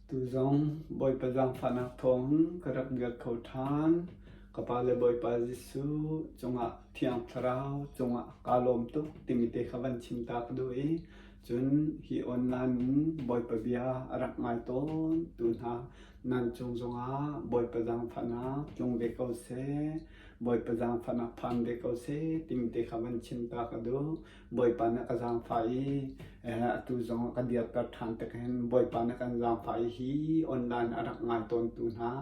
Tuzong Bawipa zaangfahnak thawng ka rak biak kho ṭhan. Ka Pa le Bawipa Jesuh cungah Thiang Thlarau cungah kaa lawm tuk timi te kha van chim ta ka duh i cun hi online in Bawipa bia a rak ngai tawn tu hna nan cung zongah Bawipa zaangfahnak tlung ve ko seh. Bawipa zaangfahnak phan ve ko seh timi te kha van chim ta ka duh. Bawipa nih a ka zaangfah i atu zong a ka dirter ṭhan tik hin Bawipa nih a kan zaangfah i hi online a rak ngai tawntu hna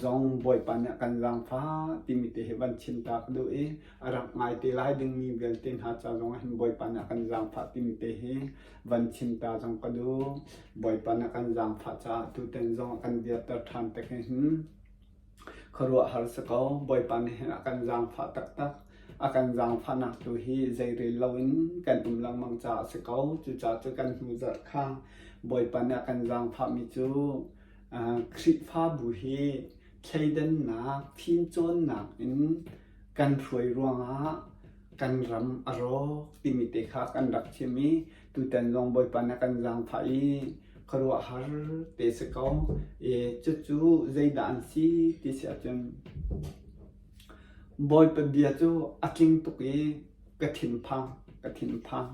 zong Bawipa nih a kan zaangfah timi te hi van chim ta ka duh i a rak ngai te lai dingmi vialte hna ca zong ah hin Bawipa nih a kan zaangfah timi te hi van chim ta zong ka duh. Bawipa nih a kan zaangfah caah tutan zong a kan dirter ṭhan tik hin Khuaruahhar si ko, Bawipa nih hin a kan zaangfah taktak. A kan zaangfahnak tu hi zeirel loin kan um lengmang caah a si ko. Cucaah cu kan hnu zarh kha Bawipa nih a kan zaangfahmi cu Khrihfabu hi thleidannak, fimcawnnak in kan hruai ruangah kan ram a rawk timi te kha kan rak chim i tutan zong Bawipa nih a kan zaangfah i khuaruahhar te si ko. I cucu zeidah an si ti si ahcun Bawipa bia cu a tling tuk i ka thinphang, ka thinphang.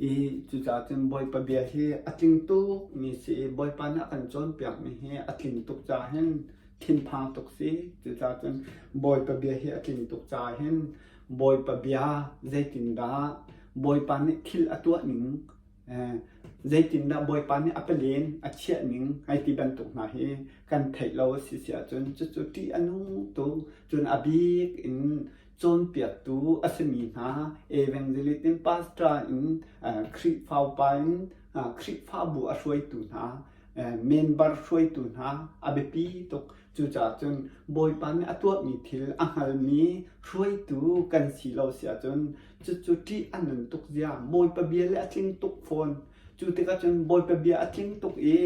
I cucaah cun Bawipa bia hi a tling tuk mi si i Bawipa nih a kan cawnpiakmi hi a tlin tuk caah hin thinphang tuk si. Cucaah cun Bawipa bia hi a tlin tuk caah hin Bawipa bia zeitindah Bawipa nih thil a tuah ning zeitindah Bawipa nih a palen a chiah ning hei ti bantuk hna hi kan theih lo a si si ahcun cucu ṭih a nung tuk. Cun a bik in cawnpiaktu a simi hna evangelist in pastor in Khrihfa upa in Khrihfabu a hruaitu hna member hruaitu hna a biapi tuk. Cucaah cun Bawipa nih a tuahmi thil a hngalmi hruaitu kan si lo si ahcun cucu ṭih a nun tuk zia Bawipa bia le a tling tuk fawn. Cu tikah cun Bawipa bia a tling tuk i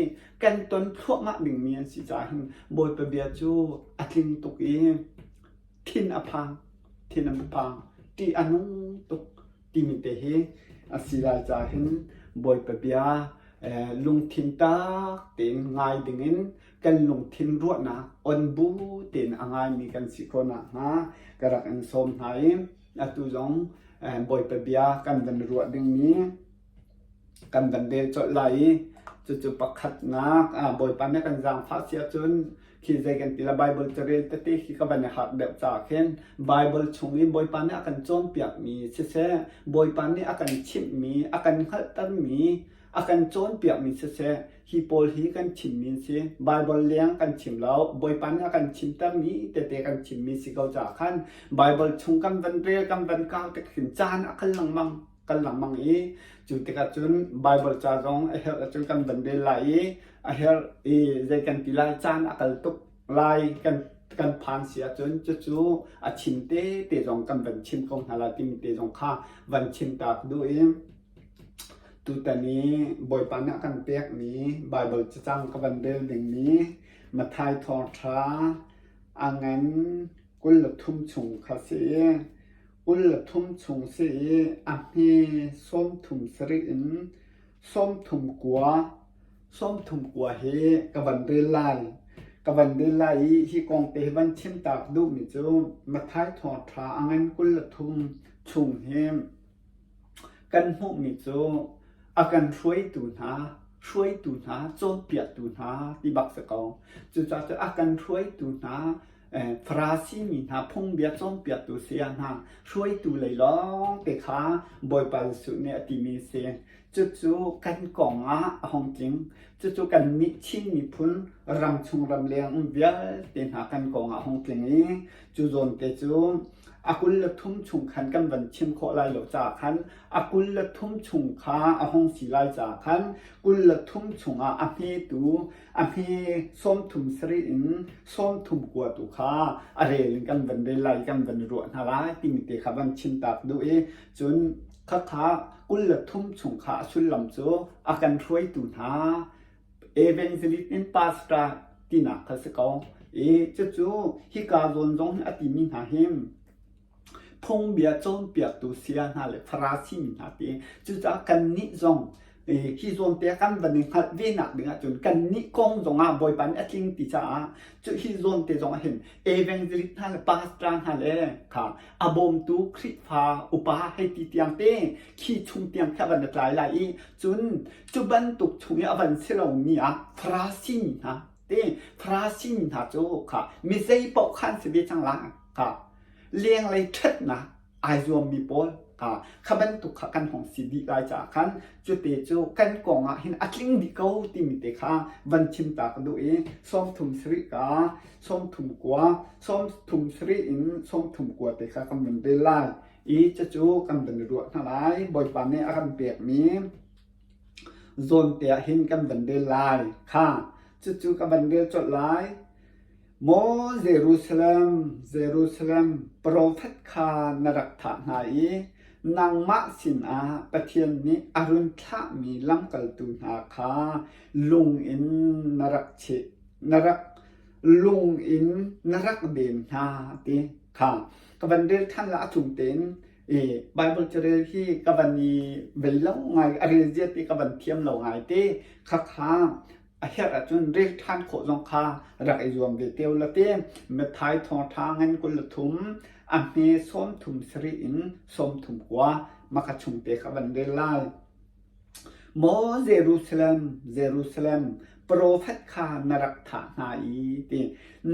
kan ton thluahmah dingmi an si caah hin Bawipa bia cu a tling tuk i thin a phang, thin a phang, ṭih a nung tuk timi te hi a si lai caah hin Bawipa bia lungthin tak tein ngai dingin kan lungthin ruahnak on bu tein a ngaimi kan si khawh nakhnga ka rak in sawm hna i atu zong Bawipa bia kan van ruah dingmi kan van rel colh lai i cucu pakhatnak Bawipa nih kan zaangfah si ahcun khi zei kan ti la Bible carel tete khi ka van i harh deuh caah khin Bible chung i Bawipa nih a kan cawnpiakmi siseh Bawipa nih a kan chimhmi a kan hngalhtermi a kan cawnpiakmi siseh hi pawl hi kan chimmi an si Bible leng kan chim lo Bawipa nih a kan chimtermi tete kan chimmi si ko caah khan Bible chung kan van rel kan van kau tik khin caan a kal lengmang kan lengmang i cu tikah cun Bible ca zong a herh ahcun kan van rel lai i a herh i zei kan ti lai caan a kal tuk lai kan kan phan si ahcun cucu a chim te te zong kan van chim ko hna lai timi te zong kha van chim ta ka duh i tutan i Bawipa nih a kan pekmi Bible cacang ka van rel dingmi Matthai thawngṭha a ngan 23 chung kha si i 23 chung si i a hme 37 in 39 39 hi ka van rel lai. Ka van rel lai i hi kong te hi van chim ta ka duhmi cu Matthai thawngṭha a ngan 23 chung hi kan hmuhmi cu a kan hruaitu hna, hruaitu hna, cawnpiaktu hna ti bak si ko. Cucaah cu a kan hruaitu hna Farasi mi hna phungbia cawnpiaktu saya hna hruaitu lei lawng te kha Bawipa Jesuh nih a timi a si. Cucu kan kong ah a hung tling. Cucu kannih Chin miphun ramchung ramleng um vialte hna kan kong ah a hung tling i cu zawn te cu a 23 chung khan kan van chim khawh lai lo caah khan a 23 chung kha a hung si lai caah khan 23 chungah a hmetu a hme 37 in 39 tu kha a rel in kan van rel lai kan van ruah hna lai timi te kha van chim tak duh i cun khakha 23 chung kha a sullam cu a kan hruaitu hna evangelist in pastor tinak kha si ko i cucu hika zawn zong hi a timi hna hi phungbia cawnpiaktu saya hna le Farasi mi hna ti cucaah kannih zong. Hi zawn te kan van i hngalh ve nak ding ahcun kannih kong zong ah Bawipa nih a tling ti caah cu hi zawn te zong ah hin evangelist hna le pastor hna le kha a bawmtu Khrihfa upa hei ti tiang te khi chung tiang khi a van tlai lai i cun cu bantuk chung i a van si lomi ah Farasi mi hna te Farasi mi hna cu kha mi zei paoh khan si ve cang la kha lenglei ṭhatnak ai zuammi pawl kha bantuk kha kan hong si dih lai caah khan cute cu kan kong ah hin a tling dih ko timi te kha van chim ta ka duh i 37 ka 39 37 in 39 te kha kan van rel lai i cucu kan van ruah hna lai. Bawipa nih a kan pekmi zawn te ah hin kan van rel lai kha cucu ka van rel colh lai. Maw Jerusalem, Jerusalem, profet kha na rak thah hna i nangmah sinah Pathian nih a run thlahmi lamkaltu hna kha lung in na rak cheh, na rak lung in na rak den hna ti kha ka van rel ṭhan la a chung tein i Bible carel hi ka van i vei lo ngai a rel zia ti ka van thiam lo ngai te khakha a herh ahcun rel ṭhan khawh zong kha rak i zuam ve te la ti. Matthai thawngṭha ngan 23 a hme 37 in 39 maka chung te kha van rel lai. Maw Jerusalem, Jerusalem, profet kha na rak thah hna i ti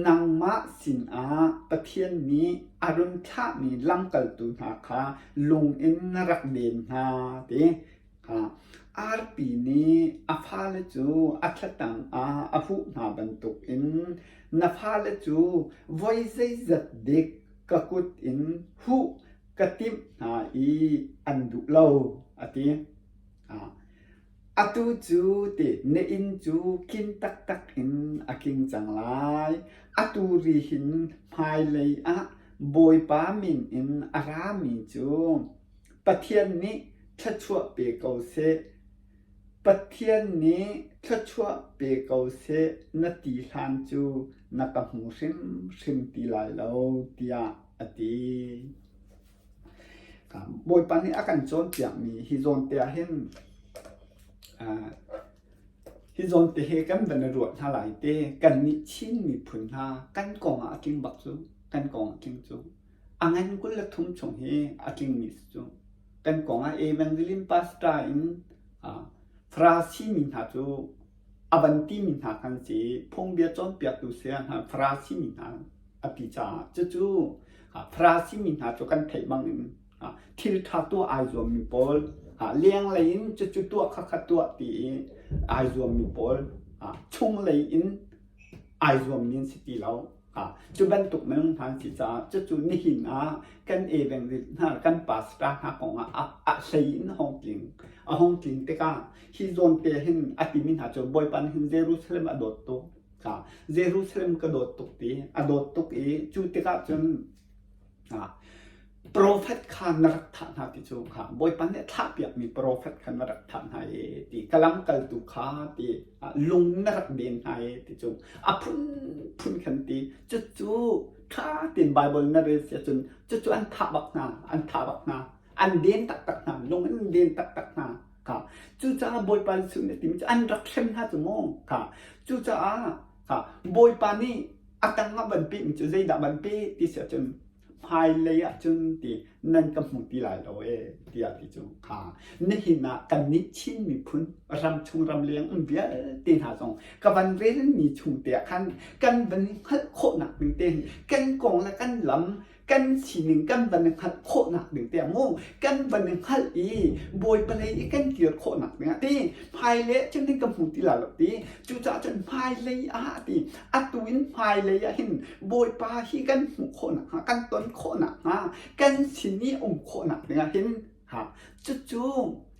nangmah sinah Pathian nih a run thlahmi lamkaltu hna kha lung in na rak den hna ti. Arpi nih a fale cu a thlatang ah a huh hna bantukin na fale cu voi zeizat dik ka kut in huh ka timh hna i an duh lo, a ti. Atu cu ti na inn cu kin taktak in a king cang lai. Atu ri hin hmailei ah Bawipa min in a rami cu Pathian nih thluachuah pe ko seh. Pathian nih thluachuah pe ko seh na ti hlan cu na ka hmu hrimhrim ti lai lo, tiah a ti. Bawipa nih a kan cawnpiakmi hi zawn te ah hin hi zawn te he kan van i ruah hna lai te. Kannih Chin miphun hna kan kong ah a tling bak cu, kan kong a tling cu. A ngan 23 chung hi a tlingmi si cu. Kan kong ah Evangeline pastor in Farasi mi hna cu a van timi hna kan si. Phungbia cawnpiaktu saya hna Farasi mi hna a ti caah cucu Farasi mi hna cu kan theih bangin thil ṭha tuah ai zuammi pawl lenglei in cucu tuah khakha tuah ti i ai zuammi pawl chunglei in ai zuammi an si ti lo. Cu bantuk minung hna an si caah cucu nihin ah kan evangelist hna kan pastor hna kong ah a hlei in a hung tling. A hung tling tikah hi zawn te hin a timi hna cu Bawipa nih hin Jerusalem a dawt tuk. Jerusalem ka dawt tuk ti a dawt tuk i cu tikah cun Profet kha na rak thah hna ti cu kha Bawipa nih a thlahpiakmi profet kha na rak thah hna i ti ka lamkaltu kha ti lung na rak den hna i ti cu a phunphun khan ti cucu ṭha tein Baibal na rel si ahcun cucu an thah bak hna an thah bak hna an den taktak hna lung in den taktak hna kha cucaah Bawipa Jesuh nih a timi cu an rak hrem hna cu mu kha cucaah kha Bawipa nih a tang ah van pehmi cu zeidah van pe ti si ahcun hmailei ahcun ti nan ka hmu ti lai lo ee tiah ti cu kha nihin ah kannih Chin miphun ramchung ramleng um vialte hna zong ka van relmi chung te ah khan kan van hngalh khawhnak ding te kan kong le kan lam kan sining kan van i hngalh khawhnak ding tiah mu kan van i hngalh i Bawipa lei i kan kir khawhnak ding ah ti hmailei ah cun ka hmu ti la lo ti cucaah cun hmailei ah ti atu in hmailei ah hin Bawipa hi kan hmuh khawhnak hnga kan ton khawhnak hnga kan sin i um khawhnak ding ah hin ha cucu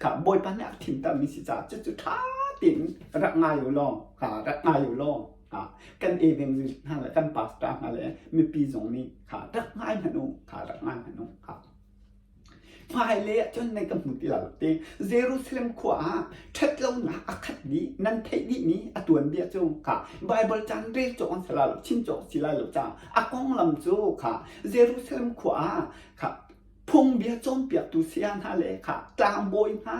kha Bawipa nih a thimtermi si caah cucu ṭha tein rak ngai u law ha rak ngai u law Ha, kan evangelist hna le kan pastor hna le mipi zong nih kha rak ngai hmanh u, kha rak ngai hmanh u. Kha. Hmailei ah cun nan ka hmu ti lai lo ti. Jerusalem khua ah ṭhatlonak a khat dih, nan theih dihmi a tuanbia cu kha Bible caan rel cawk an si lai lo, chim cawk si lai lo caah a konglam cu kha Jerusalem khua ah kha phungbia cawnpiaktu saya hna le kha tlangbawi hna.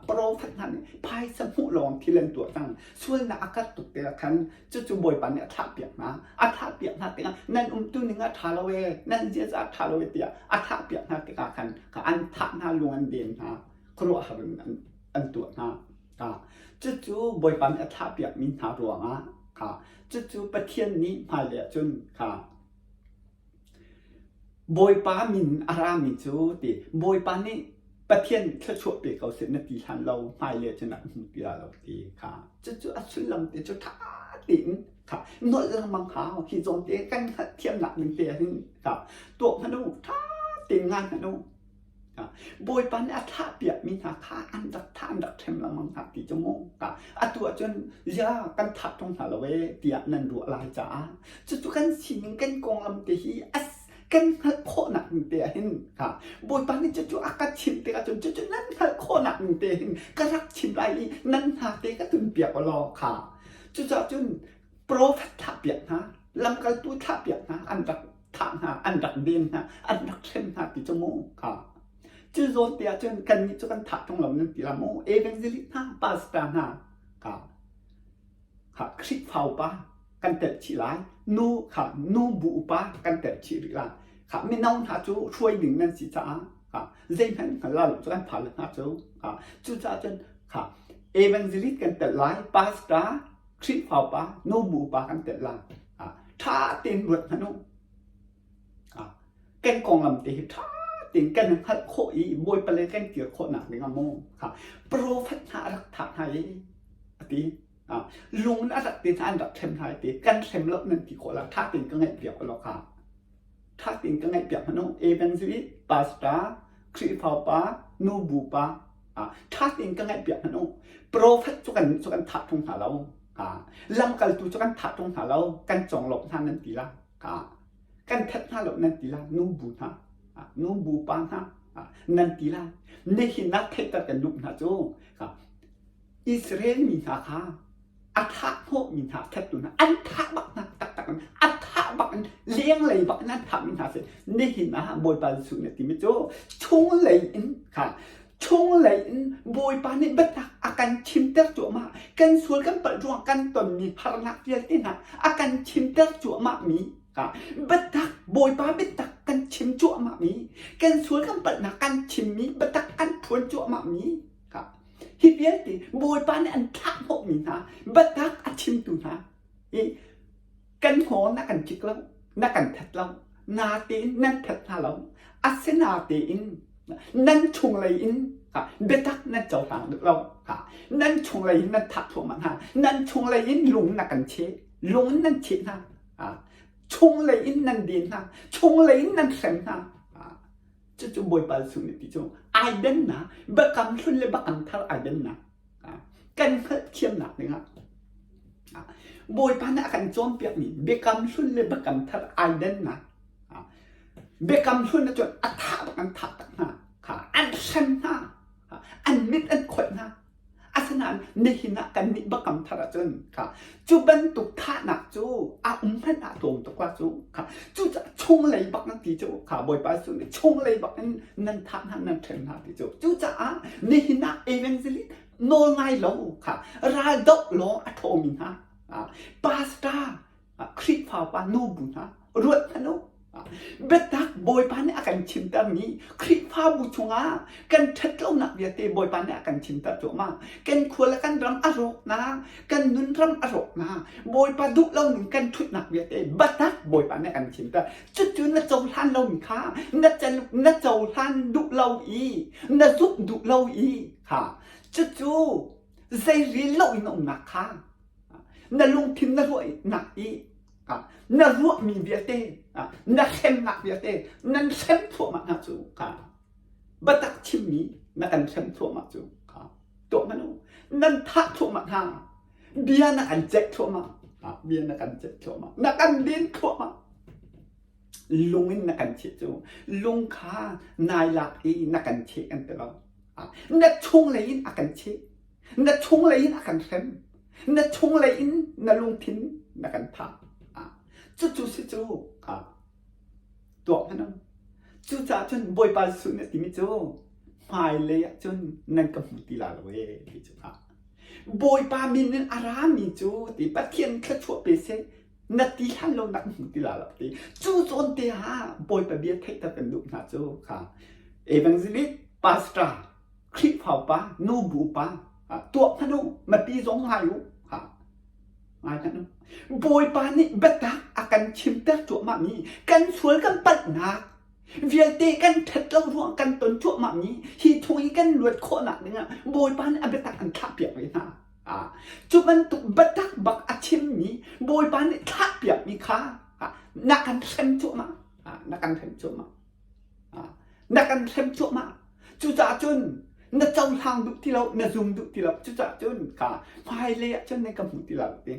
Profet hna nih phaisa hmuh lawng thil an tuah cang. Sualnak a karh tuk tikah khan cucu Bawipa nih a thlahpiak hna. A thlahpiak hna tikah nan umtu ning a ṭha lo ee, nan ziaza a ṭha lo ee tiah a thlahpiak hna tikah khan an thah hna, lung an den hna, khuaruahhar in an tuah hna. Cucu Bawipa nih a thlahpiakmi hna ruangah cucu Pathian nih hmailei ah cun Bawipa min a rami cu ti Bawipa nih Pathian thluachuah pe ko seh na ti hlan lo hmailei ah cun a hmu ti lai lo ti kha cucu a sullam te cu ṭha tein kha nolh lengmang hau hi zawn te kan hngalhthiamnak ning te hin kha tuah hmanh u ṭha tein ngai hmanh u. Bawipa nih a thlahpiakmi hna kha an rak thah an rak ṭhem lengmang hna ti cu mu. Atu ahcun zia kan thah ṭung hna lo ee tiah nan ruah lai caah cucu kan sining kan konglam te hi kan hngalh khawhnak ning te ah hin Bawipa nih cucu a ka chimh tikah cun cucu nan hngalh khawhnak ning te hin ka rak chim lai i nan hna te ka tunpiak law kha. Cucaah cun profet thlahpiak hna, lamkaltu thlahpiak hna an rak thah hna, an rak den hna, an rak hrem hna ti cu mu kha. Cu zawn te ah cun kannih cu kan thah ṭung lo nan ti la mu. Evangelist hna, pastor hna kha kha Khrihfa upa kan telh chih lai. Nu kha nu bu upa kan telh chih rih lai. Kha mino hna cu hruai ding nan si caah kha zeihmanh hngal la lo cu kan phan hna cu. Kha cucaah cun kha evangelist kan telh lai, pastor, Khrihfa upa, nu bu upa kan telh lai. Ṭha tein ruat hmanh u. Kan konglam te hi ṭha tein kan hngalh khawh i Bawipa le kan kir khawhnak ding ah maw profet hna a rak thah hna i a ti. Lung in a rak te hna an rak hrem hna i ti. Kan hrem lo nan ti khawh la ṭha tein ka ngaihpiak u law kha. Ṭha tein ka ngaihpiak hmanh u. Evangelist, pastor, Khrihfa upa, nu bu pa, ṭha tein ka ngaihpiak hmanh u. Profet cu kan cu kan thah ṭung hna lo. Lamkaltu cu kan thah ṭung hna lo. Kan conglawmh hna nan ti la. Kan that hna lo nan ti la. Nu bu hna, nu bu pa hna nan ti la. Nihin ah theihter kan duh hna cu Israel mi hna kha a thah hnawhmi hna thattu hna an thah bak hna taktak in a thah bak in lenglei bak in an thahmi hna si nihin ah Bawipa Jesuh nih a timi cu chunglei in kha chunglei in Bawipa nih biatak a kan chimter cuahmah kan sual kan palh ruang kan tonmi harnak vialte hna a kan chimter cuahmah mi kha biatak Bawipa biatak kan chim cuahmah mi kan sual kan palhnak kan chimmi biatak kan phuan cuahmah mi Hi vialte Bawipa nih an thlah hnawhmi hna, biatak a chimtu hna i kan hngawng na kan cik lo, na kan that lo, natein nan that hna lo. Asinatein nan chunglei in biatak nan cohlang duh lo. Nan chunglei in nan thah thluahmah hna. Nan chunglei in lung na kan cheh. Lung in nan cheh hna. Chunglei in nan den hna. Chunglei in nan hrem hna. Cucu Bawipa Jesuh nih ti cu ai dennak biakam hlun le biakam thar ai dennak kan hngalhthiamnak dingah Bawipa nih a kan cawnpiakmi biakam hlun le biakam thar ai dennak biakam hlun ahcun a thah bak an thah tak hna kha an hrem hna an mit an khoih hna Asinain nihin ah kannih biakam thar ahcun kha cu bantuk thahnak cu a um hmanh ah tlawm tuk la cu kha cucaah chunglei bak nan ti cu kha Bawipa Jesuh nih chunglei bak in nan thah hna nan ṭhen hna ti cu cucaah nihin ah evangelist nawl ngai lo kha ral doh lawng a ṭhawmi hna pastor Khrihfa pa nu bu hna ruat hmanh u. Biatak Bawipa nih a kan chimtermi Khrihfabu chungah kan ṭhatlonak vialte Bawipa nih a kan chimter cuahmah. Kan khua le kan ram a rawknak, kan nun ram a rawknak, Bawipa duh lo ning kan ṭhutnak vialte biatak Bawipa nih a kan chimter. Cucu na cohlan lomi kha na na cohlan duh lo i na zumh duh lo i kha cucu zei rel lo in umnak kha na lungthin na ruahnak i na ruahmi vialte na hremnak vialte nan hrem thluahmah hna cu kha biatak chimmi na kan hrem thluahmah cu kha tuah hmanh u nan thah thluahmah hna bia na kan ceih thluahmah bia na kan ceih thluahmah na kan din thluahmah lung in na kan cheh cu lung kha nai lak i na kan cheh kan ti lo na chunglei in a kan cheh Na chunglei in a kan hrem. Na chunglei in na lungthin na kan thah. Cucu si cu tuah hmanh. Cucaah cun Bawipa Jesuh nih a timi cu. Hmailei ah cun nan ka hmu ti la lo ee ti cu kha. Bawipa min in a rami cu ti Pathian thluachuah pe seh na ti hlan lo na ka hmu ti la lo ti. Cu zawn te ah Bawipa bia theihter kan duh hna cu kha. Evangelist, pastor, Khrihfa upa, nubu upa, tuah hmanh u, mipi zong ngai u. Ha. Ngai hmanh u. Bawipa nih biatak a kan chimter cuahmahmi kan sual kan palhnak vialte kan ṭhat lo ruang kan ton cuahmahmi hi chung i kan luat khawhnak dingah Bawipa nih a biatak an thlahpiak ve hna. Cu bantuk biatak bak a chimmi Bawipa nih thlahpiakmi kha na kan hrem cuahmah. Na kan hrem cuahmah. Na kan hrem cuahmah. Cucaah cun na cohlang duh ti lo, na zum duh ti lo. Cucaah cun kha hmailei ah cun na ka hmu ti lo ti.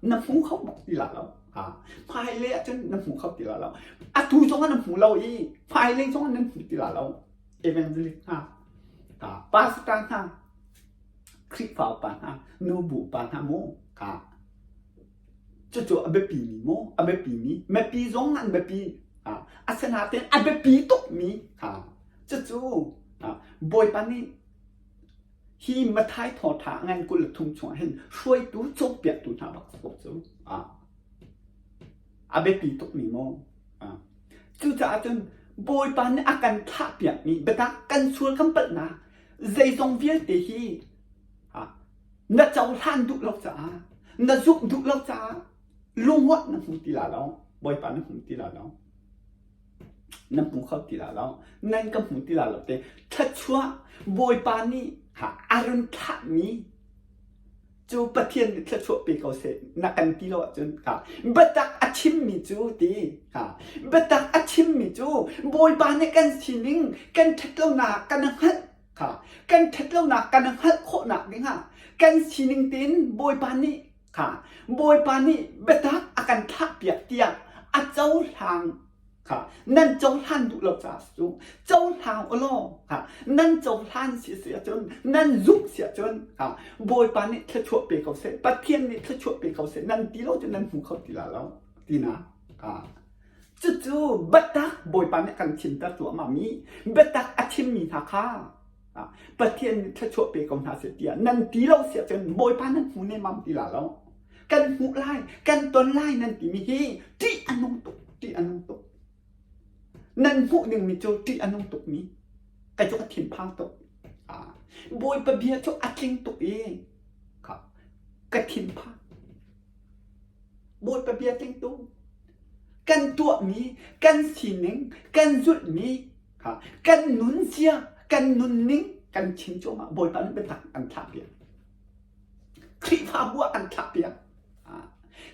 Na hmu kho bak ti la lo. Hmailei ah cun na hmu kho ti la lo. Atu zong ah na hmu lo i hmailei zong ah nan hmu ti la lo. Evangelist hna, pastor hna, Khrihfa upa hna, nubu upa hna mu kha Cucu a biapimi maw? A biapimi. Mipi zong an biapi. Asinain a biapi tukmi cucu Bawipa nih hi Matthai thawngṭha ngan 23 chungah hin hruaitu cawnpiaktu hna bak si ko cu. A biapi tukmi maw? Cucaah cun Bawipa nih a kan thlahpiakmi biatak kan sual kan palhnak zeizong vialte hi Na cohlan duh lo caah, na zumh duh lo caah lungruah na hmu ti la lo. Bawipa na hmu ti la lo. Na hmu kho ti la lo. Nan ka hmu ti la lo te. Thluachuah Bawipa nih a run thlahmi cu Pathian nih thluachuah pe ko seh na kan ti lo ahcun ha biatak a chimmi cu ti ha biatak a chimmi cu Bawipa nih kan sining kan ṭhatlonak kan hngalh kha kan ṭhatlonak kan hngalh khawhnak dingah kan sining tein Bawipa nih kha Bawipa nih biatak a kan thlahpiak tiah a cohlang kha nan cohlan duh lo caah cu cohlang u law kha nan cohlan si si ahcun nan zumh si ahcun kha Bawipa nih thluachuah pe ko seh Pathian nih thluachuah pe ko seh nan ti lo cu nan hmu kho ti la lo tina kha Cucu biatak Bawipa nih kan chimter cuahmahmi biatak a chimmi hna kha Pathian nih thluachuah pe ko hna seh tiah nan ti lo si ahcun Bawipa nan hmu nemmam ti la lo. Kan hmuh lai, kan ton lai nan timi hi ṭih a nung tuk, ṭih a nung tuk. Nan hmuh dingmi cu ṭih a nung tukmi. Kei cu ka thinphang tuk. Bawipa bia cu a tling tuk i ka thinphang. Bawipa bia tlingtu kan tuahmi, kan sining, kan zulhmi, kan nunzia, kan nunning kan chim cuahmah. Bawipa nih biatak an thlahpiak. Khrihfabu ah an thlahpiak.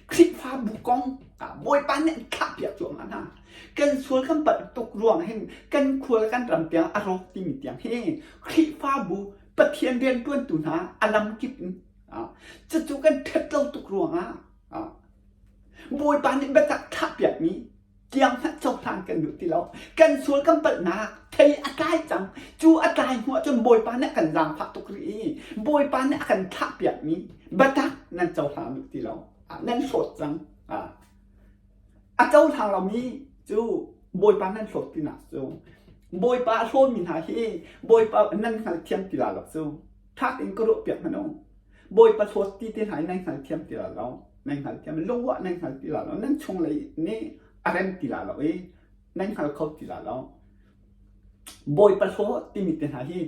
Khrihfabu kong Bawipa nih an thlahpiak cuahmah hna. Kan sual kan palh tuk ruang hin kan khua le kan ram tiang a rawk timi tiang hi Khrihfabu Pathian rianṭuantu hna a lamkip in Cucu kan ṭhat lo tuk ruangah Bawipa nih biatak thlahpiakmi tiang hmanh cohlan kan duh ti lo. Kan sual kan palhnak thei a tlai cang. Cu a tlai hnu ahcun Bawipa nih a kan zaangfah tuk rih i Bawipa nih a kan thlahpiakmi biatak nan cohlang duh ti lo. Nan hlawt cang. A cohlang lomi cu Bawipa nan hlawt tinak cu Bawipa a hlawmi hna hi Bawipa nan hngalthiam ti la lo cu. Ṭha tein ka ruahpiak hmanh u. Bawipa hlawt ti te hna i nan hngalthiam ti la lo. Nan hngalthiam lungwah nan hngal ti la lo. Nan chunglei nih a rem ti la lo i nan hngal kho ti la lo. Bawipa hlawt timi te hna hi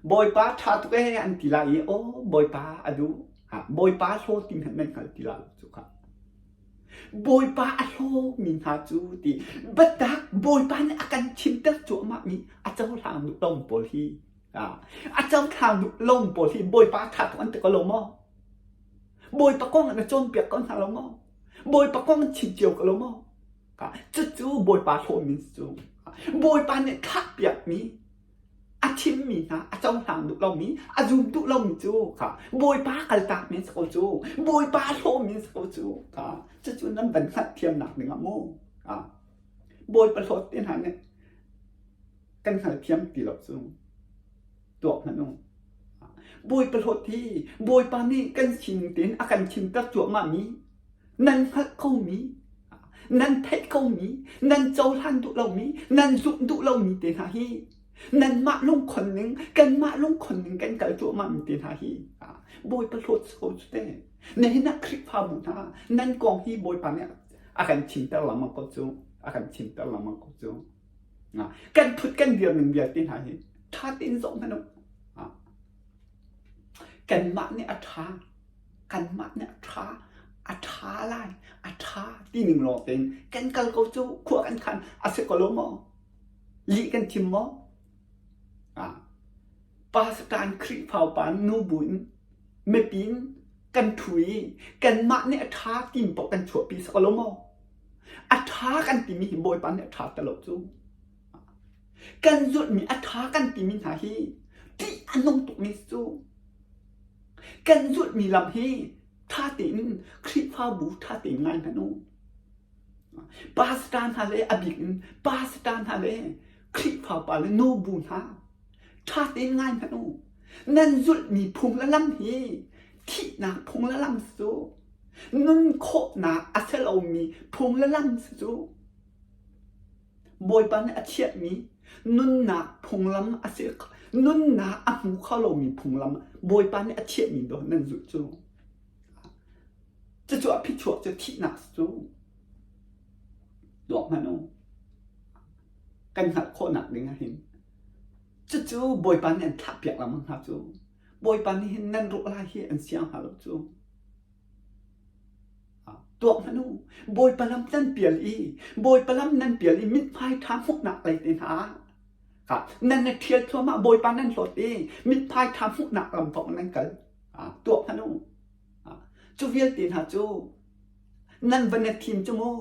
Bawipa ṭha tuk ee an ti lai i aw Bawipa a duh. Bawipa hlawt ti hmanh nan hngal ti la lo cu kha. Bawipa a hlawmi hna cu ti biatak Bawipa nih a kan chimter cuahmahmi a cohlang duh lo pawl hi A cohlang duh lo pawl hi Bawipa ṭha tuk an ti ko lo maw? Bawipa kong na cawnpiak ko hna lo maw? Bawipa kong an chim cio ko lo maw? Cucu Bawipa hlawmi cu Bawipa nih thlahpiakmi a chimmi hna a cohlang duh lomi a zum duh lomi cu kha Bawipa kaltak men si ko cu Bawipa hlawmi si ko cu kha cucu nan van hngalhthiamnak dingah mu Bawipa hlawt te hna nih kan hngalthiam ti lo cu tuak hmanh u. Bawipa hlawt hi Bawipa nih kan sining tein a kan chimter cuahmahmi nan hngalh komi nan theih komi nan cohlan duh lomi nan zumh duh lomi te hna hi. Nanmah lungkhon ning, kanmah lungkhon ning kan kal cuahmah mi te hna hi Bawipa hlawt si ko cu te. Nihin ah Khrihfabu hna nan kong hi Bawipa nih a kan chimter lengmang ko cu. A kan chimter lengmang ko cu. Kan thut kan dir ning vialte hna hi ṭha tein zoh hmanh u. Kanmah nih a ṭha, kanmah nih a ṭha, a ṭha lai, a ṭha ti ning lawng tein kan kal ko cu khua kan khan a si ko lo maw? Lih kan thim maw? Pastor Khrihfa upa nu bu in mipi in kan ṭhu i kanmah nih a ṭha ti paoh kan chuahpi si ko lo maw? A ṭha kan timi hi Bawipa nih a ṭha ti lo cu. Kan zulhmi a ṭha kan timi hna hi ṭih a nung tukmi cu. Kan zulhmi lam hi ṭha tein Khrihfabu ṭha tein ngai hmanh u. Pastor hna le a bik in pastor hna le Khrihfa pa le nubu hna ṭha tein ngai hmanh u. Nan zulhmi phung le lam hi thihnak phung le lam si cu. Nun khawhnak a si lomi phung le lam si cu. Bawipa nih a chiahmi nunnak phunglam a si nunnak a hmu kho lomi phunglam Bawipa nih a chiahmi dawh nan zulh cu. Cucu a phichuak cu thihnak si cu. Tuak hmanh u. Kan hngalh khawhnak ding ah hin cucu Bawipa nih an thlahpiak lengmang hna cu. Bawipa nih hin nan ruah lai hi an siang hna lo cu. Tuak hmanh u. Bawipa lam nan pial i Bawipa lam nan pial i mithmai ṭha hmuhnak lei te hna ah nan na ṭhial thluahmah Bawipa nan hlawt i mithmai ṭha hmuhnak lam paoh nan kal. Tuak hmanh u. Cu vialte hna cu nan va na thim cu mu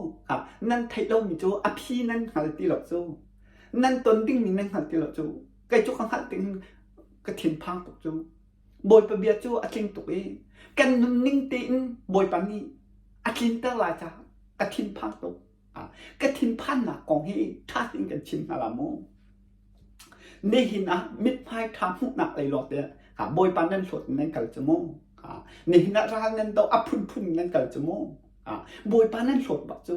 nan theih lomi cu a phi nan hngal ti lo cu nan ton dingmi nan hngal ti lo cu kei cu ka hngalh ding ka thinphang tuk cu Bawipa bia cu a tling tuk i kan nunning tein Bawipa nih a tlinter lai caah ka thinphang tuk. Ka thinphannak kong hi ṭha tein kan chim hna la mu. Nihin ah mithmai ṭha hmuhnak lei lawng te Bawipa nan hlawt in nan kal cu mu. Nihin ah ral nan doh a phunphun nan kal cu mu. Bawipa nan hlawt bak cu.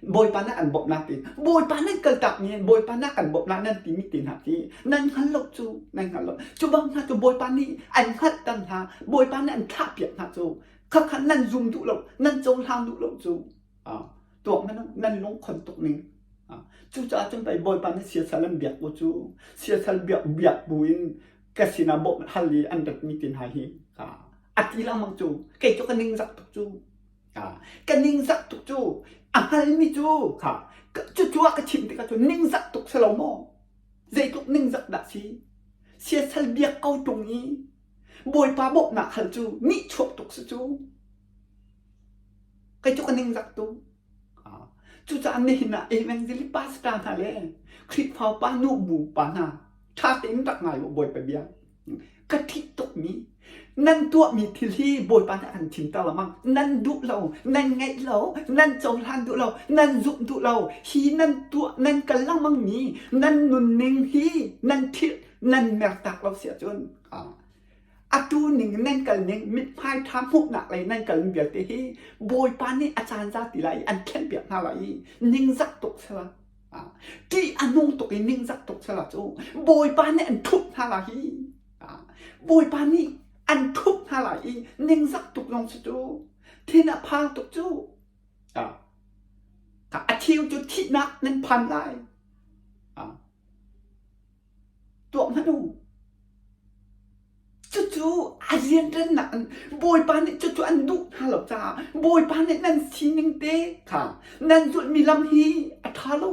Bawipa nih an bawmhnak ti Bawipa nan kaltak mi Bawipa nih kan bawmhnak nan timi te hna khi nan hngal lo cu nan hngal lo cu bang hna cu Bawipa nih an hngalhter hna Bawipa nih an thlahpiak hna cu khakha nan zum duh lo nan cohlang duh lo cu tuak nan nan lungkhon tuk ning cucaah cun pei Bawipa nih siasal an biak u cu siasal biak biak bu in ka sinah bawmh hal i an ratmi te hna hi a ti lengmang cu kei cu ka ningzak tuk cu Ka ningzak tuk cu a hngalmi cu kha cucu a ka chimh tikah cun ningzak tuk si lo maw? Zeitluk ningzak dah si? Siasal biak ko ṭung i Bawipa bawmhnak hal cu nihchuak tuk si cu. Kei cu ka ningzak tuk. Cucaah nihin ah evangelist pastor hna le Khrihfa upa nubu pa hna ṭha tein rak ngai u Bawipa bia. Ka ṭih tukmi nan tuahmi thil hi Bawipa nih a kan chimter lengmang. Nan duh lo, nan ngaih lo, nan cohlan duh lo, nan zumh duh lo. Hi nan tuah, nan kal lengmangmi nan nunning hi nan thil nan mertak lo si ahcun atu ning nan kal ning mithmai ṭha hmuhnak lei nan kal ning vialte hi Bawipa nih a caan za ti lai i an thlenpiak hna lai i ningzak tuk sila. Ṭih a nung tuk i ningzak tuk sala cu Bawipa nih an ṭhup hna lai hi. Bawipa nih an ṭhup hna lai i ningzak tuk zong si cu thin a phang tuk cu. A thil cu thihnak nan phan lai. Tuah hmanh u. Cucu a rianṭannak in Bawipa nih cucu an duh hna lo caah Bawipa nih nan sining te kha nan zulhmi lam hi a ṭha lo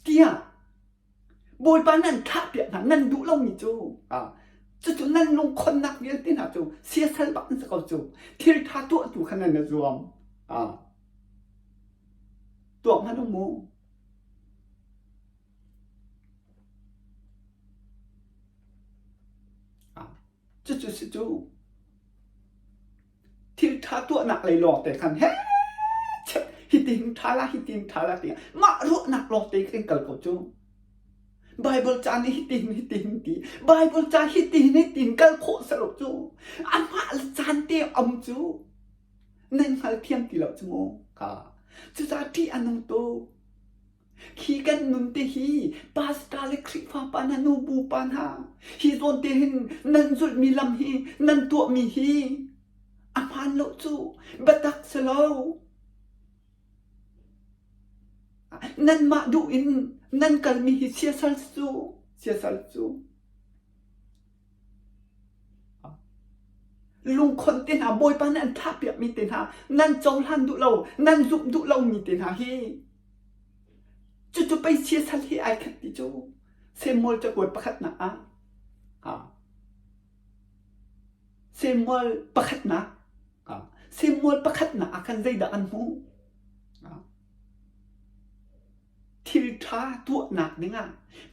tiah Bawipa nan thlahpiak hna nan duh lomi cu cucu nan lungkhonnak vialte hna cu siasal bak an si ko cu thil ṭha tuah tu kha nan i zuam tuah hmanh u mu. Cucu si cu thil ṭha tuahnak lei lawng te khan he hitin ṭha la hitin ṭha la tiah mah ruahnak lawng te kan kal ko cu. Bible ca nih hitin hitin ti Bible ca hitin hitin kal khawh selo cu amah le caan te um cu nan hngal thiam ti lo cu mu. Cucaah ṭih a nung tuk. Khi kan nun te hi pastor le Khrihfa pa hna nubu pa hna hi zawn te hin nan zulhmi lam hi nan tuahmi hi a hmaan lo cu biatak si lo. Nanmah duh in nan kalmi hi siasal cu siasal cu. Lungkhon te hna Bawipa nih an thlahpiakmi te hna nan cohlan duh lo nan zumh duh lomi te hna hi cucu pei siasal hi ai khat ti cu Samuel cakuat pakhatnak ah Samuel pakhatnak Samuel pakhatnak ah khan zeidah kan hmuh? Thil ṭha tuahnak dingah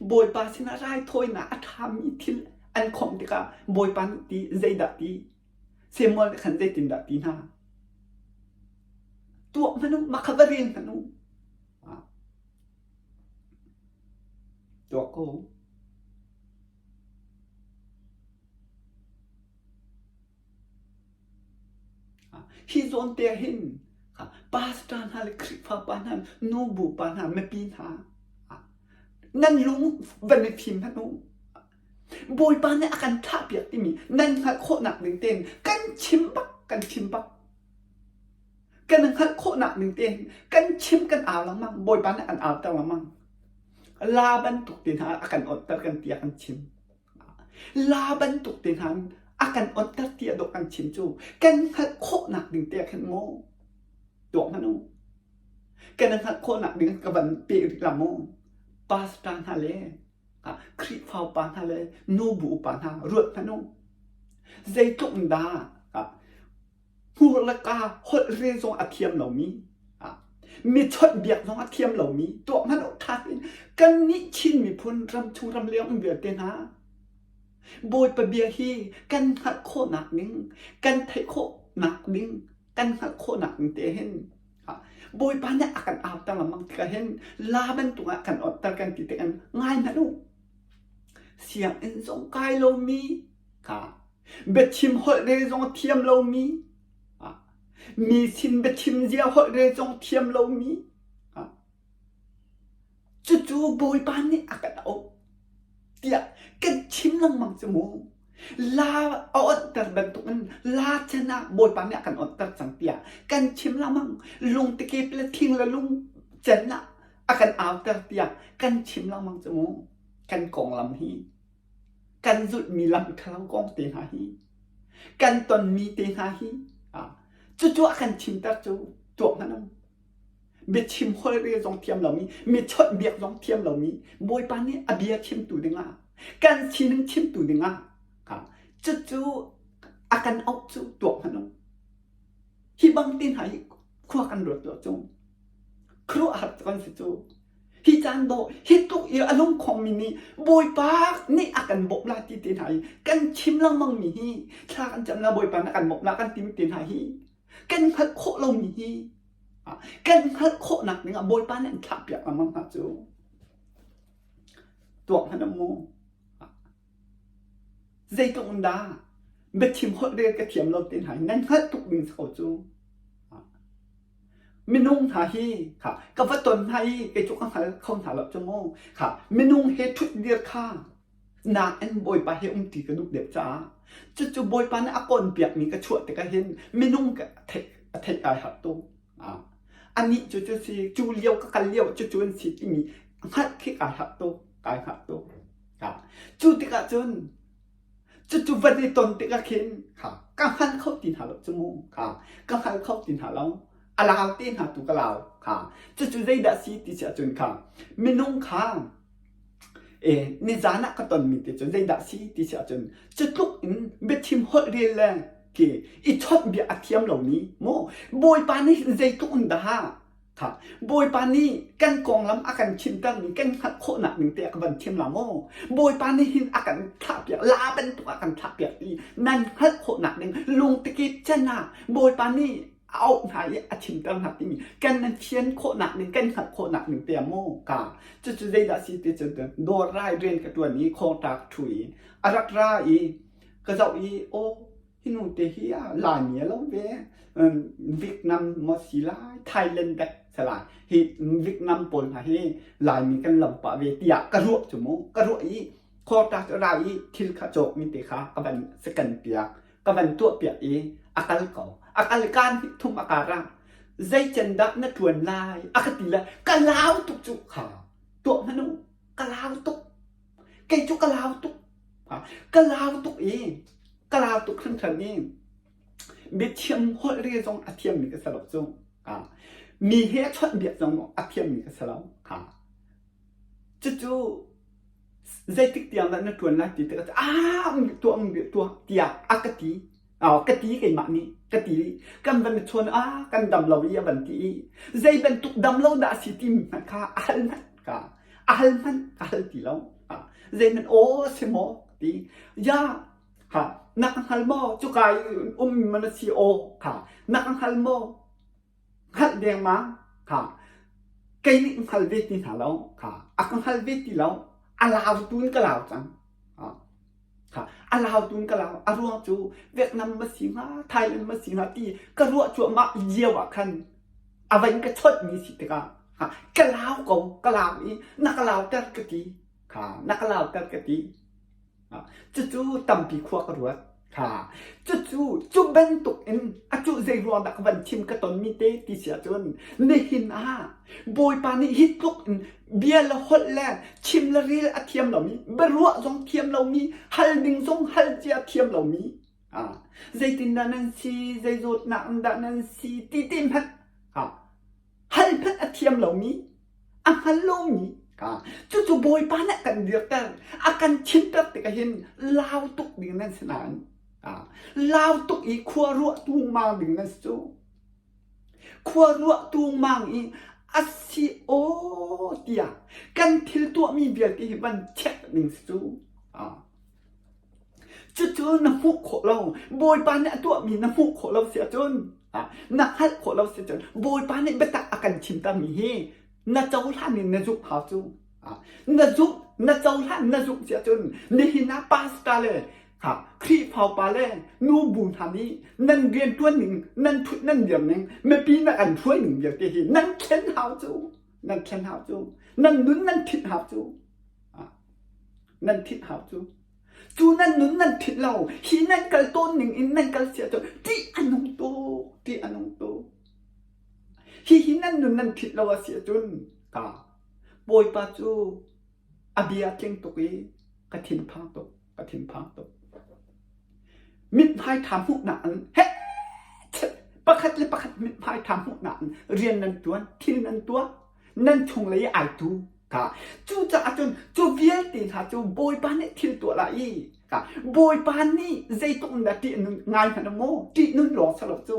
Bawipa sinah raithawinak a ṭhami thil an khawmh tikah Bawipa nih ti zeidah ti? Samuel nih khan zeitindah ti hna? Tuah hmanh u, mah kha va rel hmanh u. Tuah ko. Hi zawn te ah hin pastor hna le Khrihfa pa hna, nubu pa hna, mipi hna nan lung van i fim hmanh u. Bawipa nih a kan thlahpiak timi nan hngalh khawhnak ding tein kan chim bak, kan chim bak. Kan hngalh khawhnak ding tein kan chim kan au lengmang. Bawipa nih an auter lengmang. La bantuk te hna a kan onhter kan tiah kan chim. La bantuk te hna a kan onter tiah dawh kan chim cu kan hngalh khawhnak ding te ah khan maw tuak hmanh u. Kan hngalh khawhnak ding ka van pe rih la maw? Pastor hna le Khrihfa upa hna le nubu upa hna ruat hmanh u. Zeitluk in dah hmur le kaa holh re zong a thiam lomi mi chawnhbiak zong a thiam lomi tuah hmanh awk ṭha tein kannih Chin miphun ramchung ramleng um vialte hna Bawipa bia hi kan hngalh khawhnak ding kan theih khawhnak ding kan hngalh khawhnak ding te hin Bawipa nih a kan auter lengmang tikah hin la bantuk ah kan onhter kan ti tikah ngai hmanh u sianginn zong kai lomi kha biachim holh re zong a thiam lomi mi sin biachim zia holh re zong thiam lomi cucu Bawipa nih a kan auh tiah kan chim lengmang cu mu la a onhter bantukin la can ah Bawipa nih a kan onhter cang tiah kan chim lengmang lungtekep le thing le lung can ah a kan auter tiah kan chim lengmang cu mu kan konglam hi kan zulhmi lam ṭhalo kong te hna hi kan tonmi te hna hi cucu a kan chimter cu tuak hmanh um biachim holhrel zong thiam lomi mi chawnhbiak zong thiam lomi Bawipa nih a bia chimtu dingah kan sining chimtu dingah cucu a kan auh cu tuak hmanh um hi bang te hna hi khua kan ruat lo cu khuaruahhar cu kan si cu Hi caan dawh, hi tluk i a lungkhongmi nih Bawipa nih a kan bawmh la ti te hna hi kan chim lengmangmi hi thla kan cam la Bawipa nih a kan bawmh la kan timi te hna hi kan hngalh khawh lomi hi kan hngalh khawhnak dingah Bawipa nih an thlahpiak lengmang hna cu tuak hmanh mu. Zeitluk in dah biachim holh rel ka thiam lo te hna hi nan hngalh tuk ding si ko cu. Minung hna hi kha ka va ton hna i kei cu ka hngal kho hna lo cu mu. Kha minung he ṭhutdir kha nain Bawipa he umṭi ka duh deuh caah cucu Bawipa nih a kawnpiakmi ka chuah tikah hin minung ka theih a theih kai harh tuk. Anih cu cu si cu lio ka kal lio cucu an si timi hngalh khi kai harh tuk kai hngalh tuk. Cu tikah cun Cucu van i ton tikah khin ka hngal kho ti hna lo cu mu. Ka hngal kho ti hna lo. A lau te hna tu ka lau. Cucu zeidah si ti si ahcun kha minung kha e, nizan ah ka tonmi te cu zeidah si ti si ahcun cu tluk in biachim holh rel le ke i chawnh bia a thiam lomi mu Bawipa nih zeitluk in dah Bawipa nih kan konglam a kan chimtermi kan hngalh khawhnak ning te a ka van chim la maw? Bawipa nih hin a kan thlahpiak, la bantuk a kan thlahpiak ti nan hngalh khawhnak ding lungtikip can ah Bawipa nih a auh hna i a chimter hna timi kan nan fian khawhnak ding kan hngalh khawhnak ding te maw ka cucu zeidah si ti cun dawr rai rian ka ṭuan i khawngṭa ka ṭhu i a rak ra i ka zoh i aw Hi nu te hi Laimi a lo ve. Vietnam maw si lai, Thailand dek. Salai hi Vietnam pawl hna hi Laimi kan lam pah ve tiah ka ruah cu mu. Ka ruah i quota cu ra i thil kha cawkmi te kha ka van scan piak. Ka van tuah piak i a kal ko. A kal kaan hi thum a kar ah zei can dah na ṭuan lai a ka ti le ka lau tuk cu kha tuah hmanh u ka lau tuk kei cu ka lau tuk ka lau tuk i ka lau tuk hringhran i biathiam holh re zong a thiammi ka si lo cu mi he chawnhbiak zong a thiammi ka si lo cucu zeitik tiang dah na ṭuan lai ti tikah ah tuah tuah tiah a ka ti ka ti keimah nih ka ti kan van chawn ah kan dam lo i a van ti i zei bantuk dam lo dah a si timi hmanh kha a hal hmanh ka a hal hmanh ka hal ti lo zeihmanh aw si maw ti ya ha na ka hngal maw cuka i ummi man a si aw kha na ka hngal maw hngalh dengmang kha kei nih hngal ve ti hna lo kha a ka hngal ve ti lo a lau tu in ka lau cang kha a lau tu in ka lau a ruang cu Vietnam ma si hnga Thailand ma si hnga ti ka ruah cuahmah lio ah khan a van ka chawnh mi si tikah ka lau ko ka lau i na ka lauter ka ti kha na ka lauter ka ti Cucu tampi khua ka ruat. Ha. Cucu cu bantuk in a cu zei ruang dah ka van chim ka tonmi te ti si ahcun nihin ah Bawipa nih hi tluk in bia le holh le chim le rel a thiam lomi, biaruah zong thiam lomi, hal ding zong hal cia thiam lomi, ah zeitindah nan si, zei zawtnak in dah nan si ti te hmanh ah hal hmanh a thiam lomi a hngal lomi cucu Bawipa nih a kan dirter a kan chimter tikah hin lau tuk ding nan si nain lau tuk i khua ruah tungmang ding nan si cu khua ruah tungmang i a si aw tiah kan thil tuahmi vialte hi van check ding si cu Cucu na hmuh khawh lo. Bawipa nih a tuahmi na hmuh khawh lo si ahcun, na hngalh khawh lo si ahcun, Bawipa nih biatak a kan chimtermi hi na cohlan in na zumh hau cu. Na zumh, na cohlan, na zumh si ahcun, nihin ah pastor le Khrihfa upa le nubu hna nih nan rianṭuan ning, nan ṭhut nan dir ning, mipi na kan hruai ning vialte hi nan thlen hau cu. Nan thlen hau cu. Nan nun nan thit hau cu. Nan thit hau cu. Cu nan nun nan thit lo, hi nan kal tawn ning in nan kal sia cu ṭih a nung tuk, ṭih a nung tuk. Hihi nan nun nan thit lo a si ahcun ka Bawipa cu a bia tling tuk i ka thinphang tuk, ka thinphang tuk. Mithmai ṭha hmuhnak in heh pakhat le pakhat mithmai ṭha hmuhnak in rian nan ṭuan, thil nan tuah, nan chunglei i ai tu ka cucaah cun cu vialte hna cu Bawipa nih thil tuah lai i ka Bawipa nih zeitluk in dah ṭih a nun ngai hmanh maw ṭih nun lawng si lo cu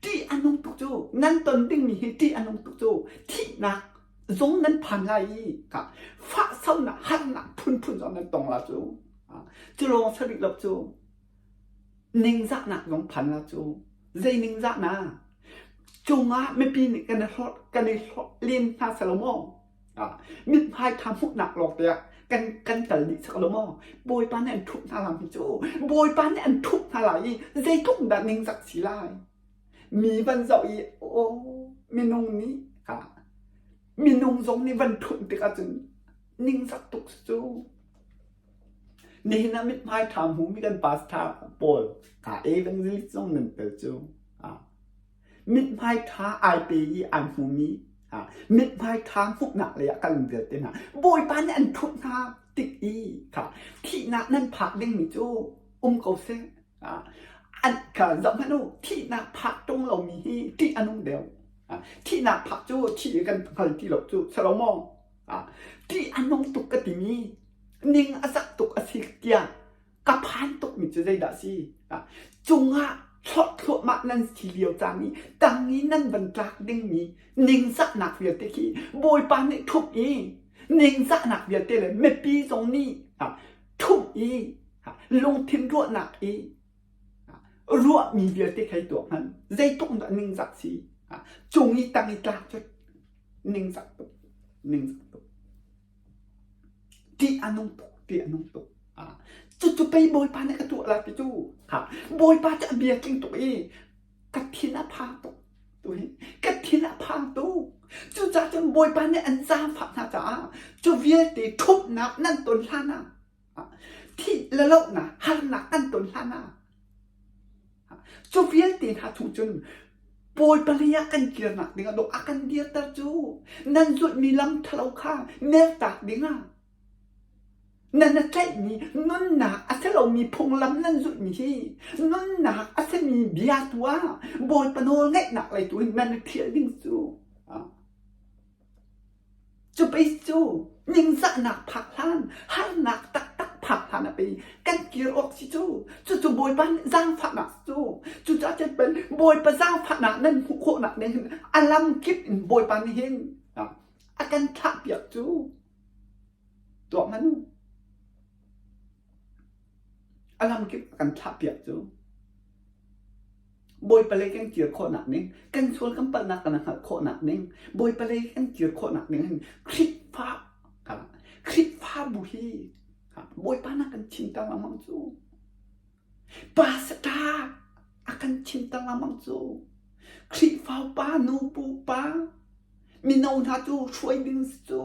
ṭih a nung tuk cu nan ton dingmi hi ṭih a nung tuk cu thihnak zong nan phan lai i ka fahsonak harnak phunphun zong nan tong la cu cu lawng si rih lo cu Ningzahnak zong phan la cu. Zei ningzahnak? Cungah mipi nih kan i hlorh kan i hlorh len hna selaw maw? Ah, mithmai tha hmuhnak lawng te ah kan kan kal dih sak lo maw? Bawipa nih an thup hna lai hi cu. Bawipa nih an thup hna lai i zeitluk dah ningzak si lai? Mi van zoh i aw minung nih ah, minung zong nih van thup tikah cun ningzak tuk si cu. Nihin ah mithmai ṭha hmumi kan pastor pawl kaa evangelist zong nan tel cu. Mithmai ṭha ai pe i ai hmumi mithmai ṭha hmuhnak lei ah kal vialte hna Bawipa nih an ṭhut hna tik i kha thihnak nan phak dingmi cu um ko seh. An kha zoh hmanh u thihnak phak ṭung lomi hi ṭih a nung deuh. Thihnak phak cu thih kan hngal ti lo cu si lo maw? Ṭih a nung tuk ka timi ning a zak tuk a si tiah ka phan tukmi cu zeidah a si? Cungah thlawh thluahmah nan si lio caan i tang i nan van tlak dingmi ningzahnak vialte khi Bawipa nih ṭhumh i ningzahnak vialte le mipi zong nih ṭhumh i lungthin ruahnak i ruahmi vialte kha i tuah hmanh zeitluk dah ningzak si cung i tang i tlak cu ningzak tuk ningzak tuk Ṭih a nung tuk, ṭih a nung tuk. Cucu pei Bawipa nih ka tuah lai ti cu. Bawipa cu a bia tling tuk i ka thin a phang tuk. Ka thin a phang. thinphang tuk. Cucaah cun Bawipa nih an zaangfah hna caah cu vialte ṭhumhnak nan ton hlan ah thih le lohnak harnak kan ton hlan ah cu vialte hna chung cun Bawipa lei ah kan kirnak ding ah dawh a kan dirter cu nan zulhmi lam ṭhalo kha mertak ding ah Nan a tlaihmi nunnak a si lomi phunglam nan zulhmi hi nunnak a simi bia tu ah Bawipa nawl ngaihnak lei tu in nan i ṭhial ding cu cu pei cu ningzahnak phak hlan harnak taktak phak hlan ah pei kan kir awk si cu cucu Bawipa nih zaangfahnak cu cucaah cun pei Bawipa zaangfahnak nan hmuh khawhnak nih hin a lam kip in Bawipa nih hin a kan thlahpiak cu. Tuah hmanh u. A lamkip a kan thlahpiak cu. Bawipa lei kan kir khawhnak ning, kan sual kan palhnak kan hngalh khawhnak ning, Bawipa lei kan kir khawhnak ning hin Khrihfa Khrihfabu hi Bawipa na kan chimter lengmang cu. Pastor a kan chimter lengmang cu. Khrihfa upa, nubu pa, mino hna cu hruai ding si cu.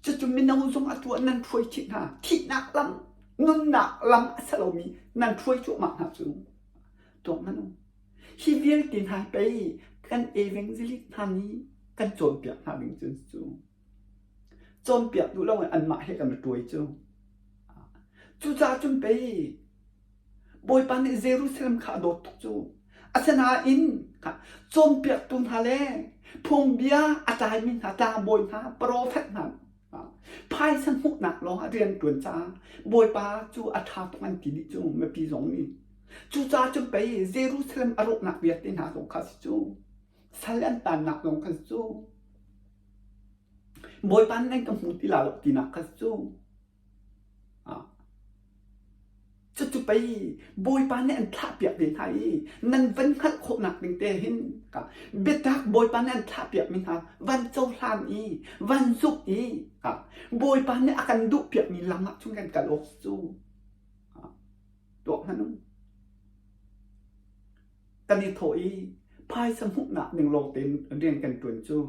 Cucu mino zong atu ah nan hruai chih hna. Thihnak lam, nunnak lam a si lomi nan hruai cuahmah hna cu. Tuak hmanh u. Hi vialte hna pei kan evangelist hna nih kan cawnpiak hna ding cun cu. Cawnpiak duh lo in anmah he kan i tuai cu. Cucaah cun pei Bawipa nih Jerusalem kha a dawt tuk cu. Asinain cawnpiaktu hna le phungbia a tlaimi hna tlangbawi hna, profet hna phaisa hmuhnak lawngah rian ṭuan caah Bawipa cu a ṭha tuk an ti dih cu mipi zong nih. Cucaah cun pei Jerusalem a rawhnak vialte hna zong kha si cu. Sal an tannak zong kha si cu. Bawipa nih nan ka hmu ti la lo tinak kha si cu. Cucu pei Bawipa nih an thlahpiak ve hna i nan van hngalh khawhnak ding te hin biatak Bawipa nih an thlahpiakmi hna van cohlan i van zumh i Bawipa nih a kan duhpiakmi lam ah cun kan kal awk cu tuah hmanh u. Kan i thawh i phaisa hmuhnak ding lawng tein rian kan ṭuan cu.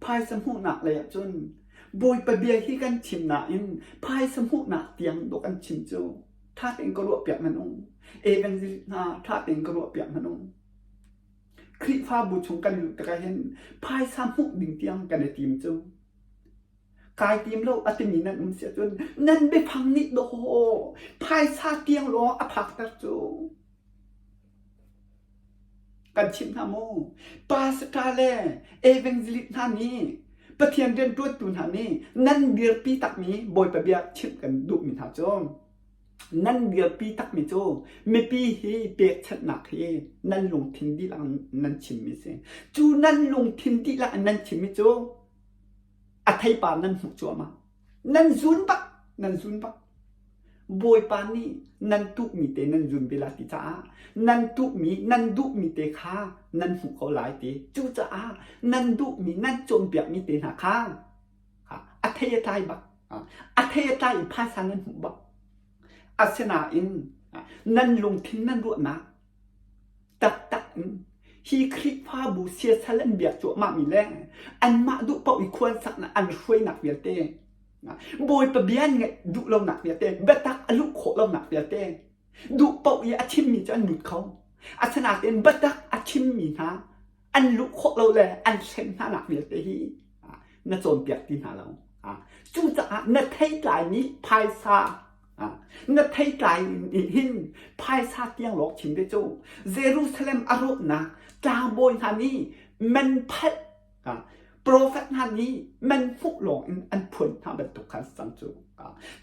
Phaisa hmuhnak lei ah cun Bawipa bia hi kan chim nain phaisa hmuhnak tiang dawh kan chim cu ṭha tein ka ruahpiak hmanh u. Evangelist hna ṭha tein ka ruahpiak hmanh u. Khrihfabu chung kan luh tikah hin phaisa hmuh ding tiang kan i tim cu. Kai tim lo a timi nan um si ahcun nan biafang nih dawh phaisa tiang lawng a phakter cu. Kan chimh hna mu. Pastor le evangelist hna nih Pathian rianṭuantu hna nih nan dirpi takmi Bawipa bia chimh kan duhmi hna cu nan dirpi takmi cu mipi hi pekchanhnak hi nan lungthin dihlak nan chimmi si. Cu nan lungthin dihlak in nan chimmi cu a theipar nan hmuh cuahmah. Nan zun bak, nan zun bak. Bawipa nih nan tuhmi te nan zun ve lai ti caah nan tuhmi, nan duhmi te kha nan hmuh ko lai ti. Cucaah nan duhmi, nan cawnpiakmi te hna kha a thei a tlai bak. A thei a tlai in phaisa nan hmuh bak. Asinain nan lungthin nan ruahnak taktak in hi Khrihfabu siasal an biak cuahmahmi le anmah duh paoh i khuan saknak an hruainak vialte Bawipa bia an ngaih duh lonak vialte biatak a luh khawh lonak vialte duh paoh i a chimmi cu an lut kho asinain biatak a chimmi hna an luh khawh lo le an hrem hnanak vialte hi na cawnpiak ti hna lo cucaah na theitlaimi phaisa Na theitlai nih hin phaisa tiang lawng chim ve cu. Jerusalem a rawhnak tlangbawi hna nih man phalh profet hna nih man hmuh lawng in an phuan hna bantuk khan si cang cu.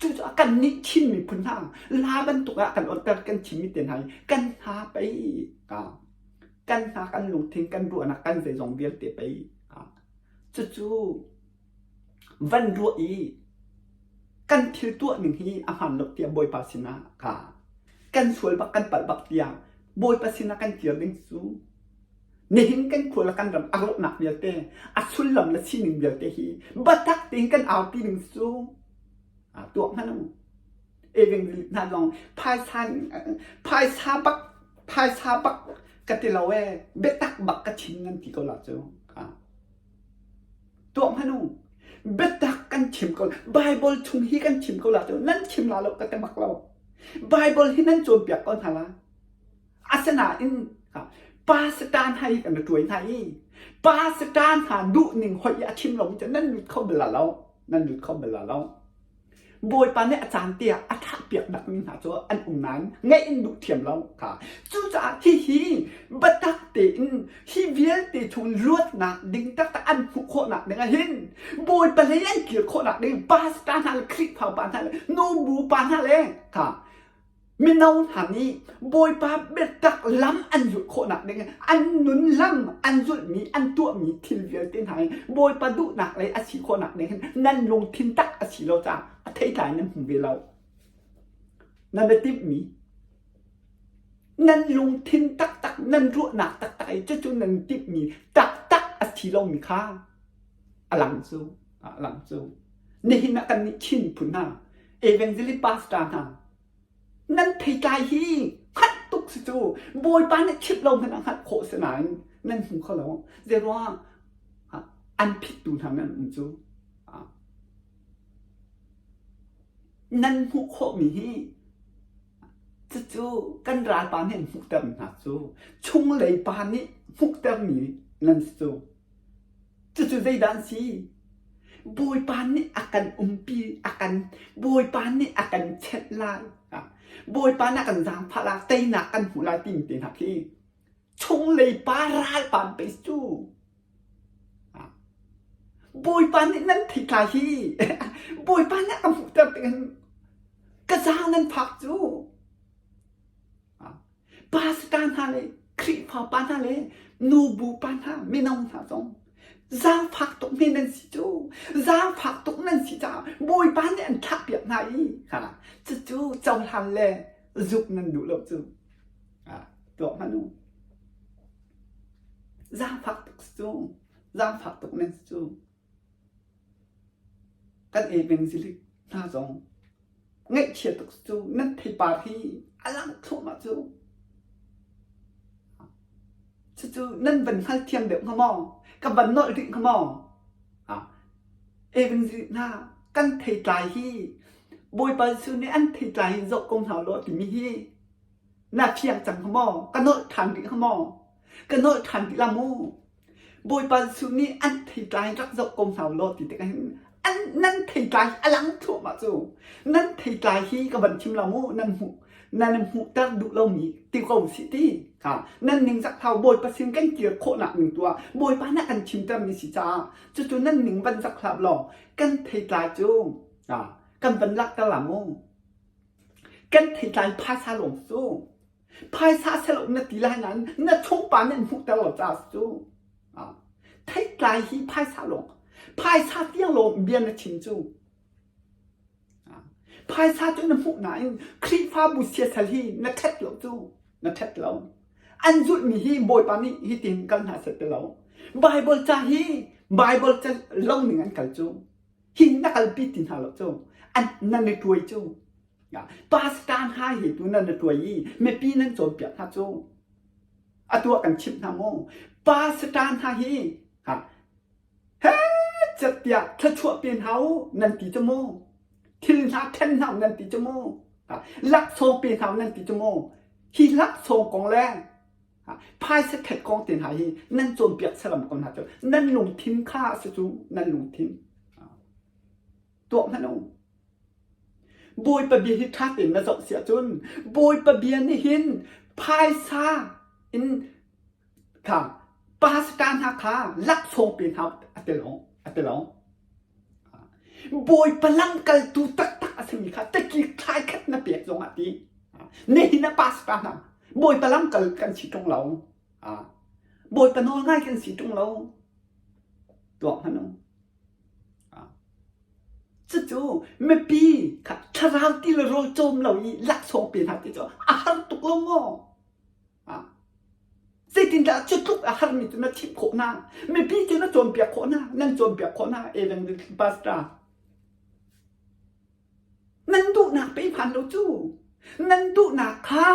Cucaah kannih Chin miphun hna la bantuk ah kan onter kan chimmi te hna hi kan hna pei kan hna kan lungthin kan ruahnak kan zeizong vialte pei cucu van ruah i kan thil tuah ning hi a hmaan lo tiah Bawipa sinah ka kan sual bak kan palh bak tiah Bawipa sinah kan kir ding cu nihin kan khua le kan ram a rawhnak vialte a sullam le sining vialte hi biatak tein kan aupi ding cu tuah hmanh u evangelist hna zong phaisa phaisa bak phaisa bak. Ka ti lo ee, biatak bak ka chim nan ti ko la cu. Tuah hmanh u. Biatak kan chim ko. Bible chung hi kan chim ko la cu. Nan chim la lo ka ti bak lo. Bible hi nan cawnpiak ko hna la. Asinain pastor hna hi kan ṭuai hna i pastor hna duhning hoih i a chim lomi cu nan lut kho bal lo. Nan lut kho bal lo. Bawipa nih a caan te ah a thahpiak nakmi hna cu an um nain ngaih in duh thiam lo kha. Cucaah hihi biatak tein hi vialte chung luatnak ding taktak an hmuh khawhnak ding ah hin Bawipa lei an kir khawhnak ding pastor hna le Khrihfa pa hna le nubu pa hna le kha Mino hna nih Bawipa biatak lam an zulh khawhnak ding an nun lam an zulhmi an tuahmi thil vialte hna hi Bawipa duhnak lei a si khawhnak ding hin nan lungthin tak a si lo caah a theitlai nan hmu ve lo. Nan i timhmi nan lungthin taktak nan ruahnak taktak i cucu nan timhmi taktak a si lomi kha a lang cu a lang cu. Nihin ah kannih Chin phun hna evangelist pastor hna nan theitlai hi hngalh tuk si cu Bawipa nih chimh lo hmanh ah hngalh khawh si nain nan hmu kho lo zeiruang an phittu hna nan um cu nan hmuh khawhmi hi cucu kan ralpa nih an hmuhter hna cu chunglei pa nih hmuhtermi nan si cu Cucu zeidah an si? Bawipa nih a kan umpi, a kan Bawipa nih a kan chenh lai. Bawipa nih a kan zaangfah lai, teinak kan hmuh lai timi te hna khi chunglei pa ralpa an pei cu. Bawipa nih nan theitlai hi Bawipa nih a ka hmuhter tik hin ka zaang nan phak cu. Pastor hna le Khrihfa pa hna le nubu pa hna mino hna zong zaangfak tuk hme nan si cu zaangfak tuk nan si caah Bawipa nih an thlahpiak hna i ha cucu cohlan le zuk nan duh lo cu tuah hmanh u zaangfak tuk si cu zaangfak tuk nan si cu Kan evangelist hna zong ngaihchia tuk cu nan theipar hi a lang thluahmah cu. Cucu nan van hngalthiam deuh hnga maw? Ka van nolh rih hnga maw? Evangelist hna kan theitlai hi Bawipa Jesuh nih an theitlai hi zoh ko hna law timi hi na fiang cang hnga maw? Ka nolh ṭhan rih hnga maw? Ka nolh ṭhan rih la mu? Bawipa Jesuh nih an theitlai rak zoh ko hna law ti tikah hin an nan theitlai a lang thluahmah cu nan theitlai hi ka van chim lo mu nan hmuh nan hmuhter duh lomi ti ko si ti ha nan ningzak thau Bawipa sin kan kir khawhnak ning tu ah Bawipa nih kan chimtermi si caah cucu nan ning van zak hlap law kan theitlai cu ha kan van lakter la mu kan theitlai phaisa lawng cu Phaisa selo na ti lai nain na chungpa nih an hmuhter lo caah cu theitlai hi phaisa lawng phaisa tiang lawng bia na chim cu phaisa cu na hmuh nain Khrihfabu siasal hi na ṭhet lo cu na ṭhet lo an zulhmi hi Bawipa nih hitin kal hna seh ti lo Bible ca hi Bible ca lo ning an kal cu hi na kalpi ti hna lo cu an nan i tuai cu Pastor hna hi tu nan na tuai i mipi nan cawnpiak hna cu atu ah kan chimh hna mu pastor hna hi ha he chat tiah thluachuah pe hna u nan ti cu mu thil hna then hna u nan ti cu mu laksawng pe hna u nan ti cu mu hi laksawng kong le phaisa thet kong te hna hi nan cawnpiak salam ko hna cu nan lungthin kha a si cu nan lungthin tuah hmanh u Bawipa bia hi ṭha tein na zoh si ahcun Bawipa bia nih hin phaisa in kha pastor hna kha laksawng pe hna a ti lo a ti lo. Bawipa lamkaltu taktak a simi kha takik thlai khat na pek zong ah ti. Nihin ah pastor hna Bawipa lamkal kan si ṭung lo. Bawipa nawl ngai kan si ṭung lo. Tuah hmanh u. Cucu mipi kha thlarau ti le rawl cawm lo i laksawng pe hna ti cu a har tuk lo maw? Zeitindah cu tluk a harmi cu na chimh khawh hna? Mipi cu na cawnpiak khawh hna, nan cawnpiak khawh hna, evangelist pastor. Nan duhnak pe phan lo cu. Nan duhnak kha.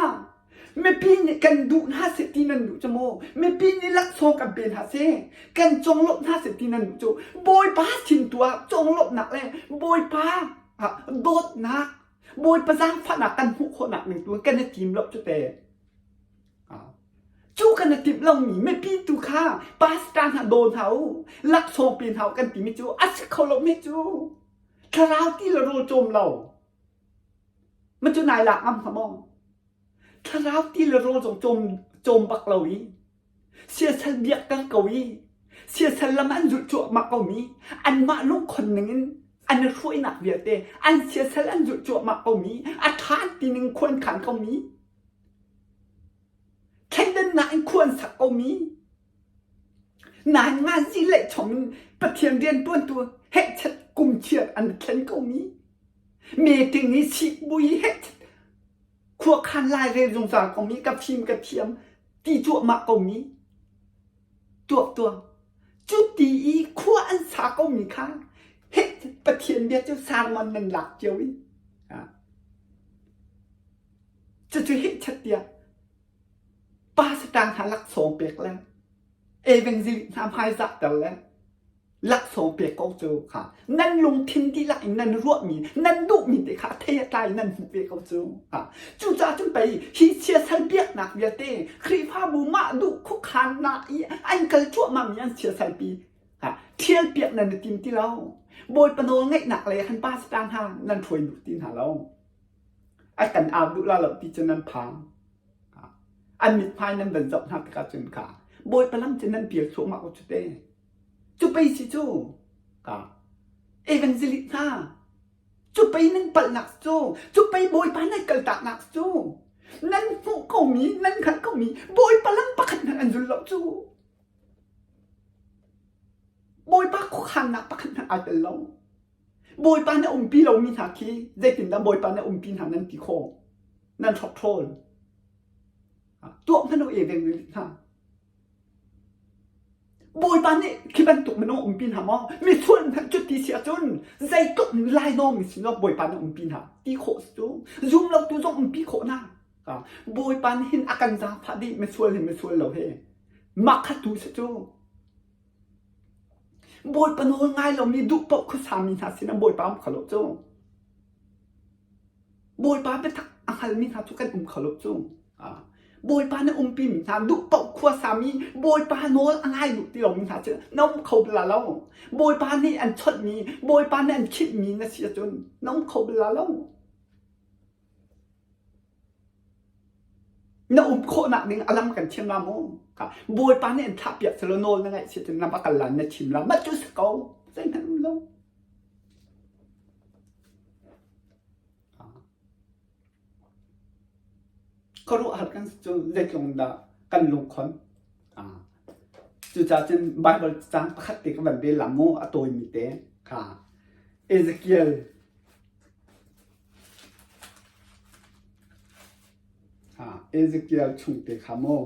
Mipi nih kan duh hna seh ti nan duh cu maw? Mipi nih laksawng kan pe hna seh, kan conglawmh hna seh ti nan duh cu. Bawipa sin tu ah conglawmhnak le Bawipa ah dawtnak, Bawipa zaangfahnak kan hmuh khawhnak ding tu kan i tim lo cu te. Cu kan i timh lomi mipi tu kha pastor hna daw hna u, laksawng pe hna u kan timi cu a si kho lomi cu. Thlarau ti le rawl cawm lo. Ma cu nai lak ngam hnga maw? Thlarau ti le rawl zong cawm, cawm bak lo i siasal biakter ko i siasal lam an zulh cuahmah komi anmah lungkhon ningin an i hruainak vialte an siasal an zulh cuahmah komi a ṭha ti ning khuankhan komi thleidannak in khua an sak komi nain nganzi leh chom in Pathian rianṭuantu hehchet kum chiar an thlen komi meeting i sikbui hehchet khuakhan lairel zungzal komi ka fim ka thiam ti cuahmah komi tuak tuak cu ti i khua an sa komi kha heh Pathian bia cu sermon nan lak cio i Cucu hehchat tiah pastor hna laksawng pek le evangelist hna hmaizahter le laksawng pek ko cu kha nan lungthin dihlak in nan ruahmi nan duhmi te kha thei a tlai nan hmuh ve ko cu. Cucaah cun pei hi siasal biaknak vialte Khrihfabu mah duh khuakhannak i an kal cuahmahmi an siasalpi ṭhial piak nan i tim ti lo. Bawipa nawl ngaihnak lei khan pastor hna nan hruai duh ti hna lo. A kan au duh la lo ti cu nan phang. An mithmai nan van zoh hna tikah cun kha Bawipa lam cu nan pial thluahmah ko cu te. Cu pei si cu ka evangelist hna cu pei nan palhnak cu cu pei Bawipa nan kaltaknak cu nan hmuh komi nan hngalh komi Bawipa lam pakhat hmanh an zul lo cu. Bawipa khuakhannak pakhat hmanh ai tel lo. Bawipa na umpi lomi hna khi zeitindah Bawipa na umpi hna nan ti khawh? Nan hrokhrol. Tuah hmanh u e veng hna. Bawipa nih khi bantuk minung umpi hna maw? Misual hmanh cu ti si ahcun zeitluk lainawng mi sin Bawipa nih umpi hna ti khawh si cu. Zum lo tu zong umpi khawh na. Bawipa nih hin a kan zaangfah dih misual he misual lo he. Mah kha tu si cu. Bawipa nawl ngai lomi duh paoh khuasami hna sinah Bawipa um kho lo cu. Bawipa biatak a hngalmi hna cu kan um kho lo cu. Bawipa na umpimi hna duh paoh khuasami Bawipa nawl a ngai duh ti lomi hna cu na um kho bal lo. Bawipa nih an chawnhmi, Bawipa nih an khimhmi na si ahcun na um kho bal lo. Na um khawhnak ding a lam kan chim la mu. Bawipa nih an thlahpiak selaw nawl na ngaih si cun na va kal la na chim la mah cu si ko. Zeihmanh um lo. Khuaruahhar kan si cu zeitlung dah kan lungkhon. Cucaah cun Baibal caang pakhat te ka van rel la mu a tawimi te kha Ezekiel Ezekiel chung te kha maw?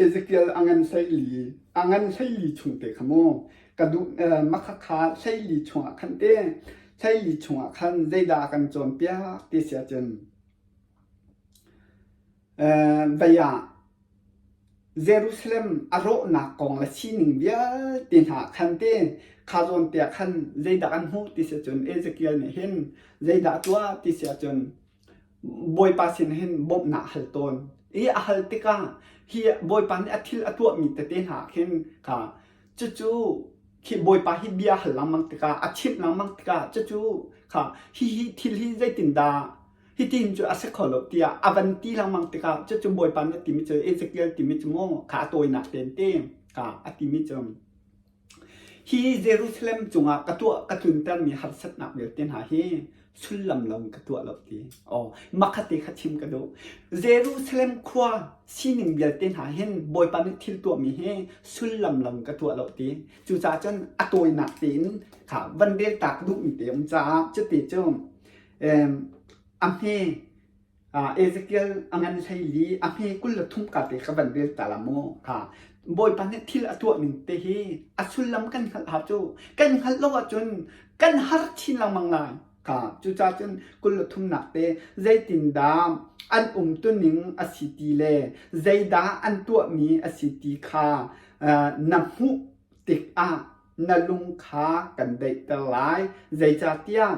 Ezekiel a ngan 14, a ngan 14 chung te kha maw? Ka duh makhakha 14 chungah khan te, 14 chungah khan zeidah a kan cawnpiak ti si ahcun vei ah Jerusalem a rawhnak kong le sining vialte hna khan te kha zawn te ah khan zeidah an hmuh ti si ahcun Ezekiel nih hin zeidah a tuah ti si ahcun Bawipa sin hin bawmhnak a hal tawn. I a hal tikah hi Bawipa nih a thil a tuahmi tete hna khin kha cucu khi Bawipa hi bia hal lengmang tikah a chimh lengmang tikah cucu kha hihi thil hi zeitindah Hitin cu a si kho lo tiah a van ti lengmang tikah cucu Bawipa nih a timi cu Ezekiel timi cu maw kha a tawinak tein te kha a timi cu hi Jerusalem cungah ka tuah ka tluntermi harsatnak vialte hna hi sullam lo in ka tuah lo ti. Oh, makhate kha chim ka duh. Jerusalem khua sining vialte hna hin Bawipa nih thil tuahmi hi sullam lo in ka tuah lo ti. Cucaah cun a tawinak tein kha van rel ta ka duhmi te um caah cuti cu A hme Ezekiel a ngan 14 a hme 23 ka te ka van rel ta la mu kha Bawipa nih thil a tuah ning te hi a sullam kan hngalh ha cu kan hngalh lo ahcun kan har chin lengmang lai. Kha cucaah cun 23nak te zeitindah an umtuning a si ti le zeidah an tuahmi a si ti kha na hmuh tikah na lung kha kan daihter lai. Zeicahtiah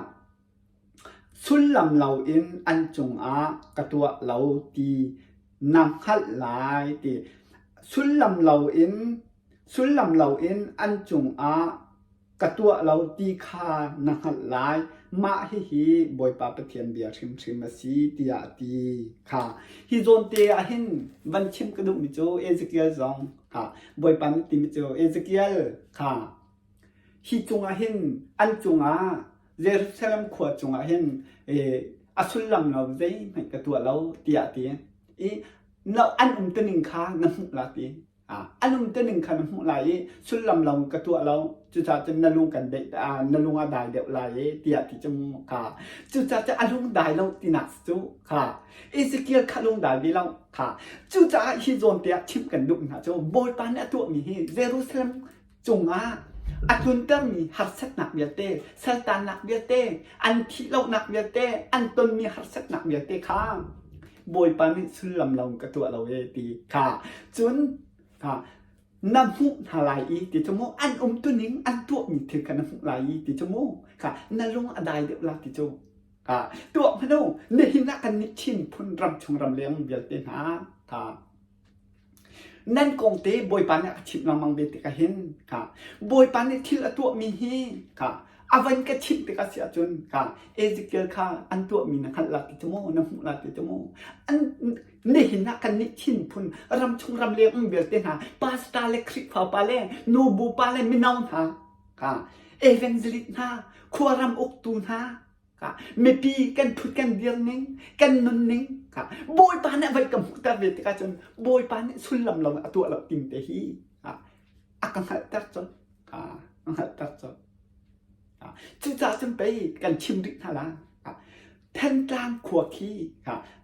sullam loin an cungah ka tuah lo ti na hngalh lai ti. Sullam loin sullam loin an cungah ka tuah lo ti kha na hngalh lai. Mah hihi Bawipa Pathian bia hrimhrim a si tiah a ti kha. Hi zawn te ah hin van chim ka duhmi cu Ezekiel zong kha Bawipa nih timi cu Ezekiel kha hi cungah hin an cungah Jerusalem khua cungah hin a sullam lo zeihmanh ka tuah lo tiah a ti i an umtuning kha na hmuh la ti. An umtuning kha na hmuh lai i sullam lo ka tuah lo cucaah cun na lung kan daih na lung a dai deuh lai i tiah ti cu kha cucaah cun a lung dai lo tinak cu kha Ezekiel kha lung dai ve lo kha cucaah hi zawn te ah chimh kan duh hna cu Bawipa nih a tuahmi hi Jerusalem cungah a tluntermi harsatnak vialte saltannak vialte an thih lonak vialte an tonmi harsatnak vialte kha Bawipa nih sullam lo ka tuah lo e ti kha cun kha na hmuh hna lai i ti cu mu an umtuning an tuahmi thil kha na hmuh lai i ti cu mu kha na lung a dai deuh la ti cu kha tuah hmanu nihin ah kan nih Chin phun ram chung ram leng vialte hna kha Nan kong te Bawipa nih a ka chimh lengmang ve tikah hin kha Bawipa nih thil a tuahmi hi kha a van ka chimh tikah si ahcun kha Ezekiel kha an tuahmi na hngalh la ti cu maw na hmuh la ti cu maw an nihin ah kan nih Chin phun ramchung ramleng um vialte hna pastor le Khrihfa pa le nubu pa le mino hna kha evangelist hna khuaram uktu hna Mipi kan thut kan dir ning, kan nun ning kha Bawipa nih a voi ka hmuhter ve tikah cun Bawipa nih sullam lo a tuah lo ting te hi a ka hngalhter colh. A hngalhter colh. Cucaah cun pei kan chim rih hna la. Thantlang khua khi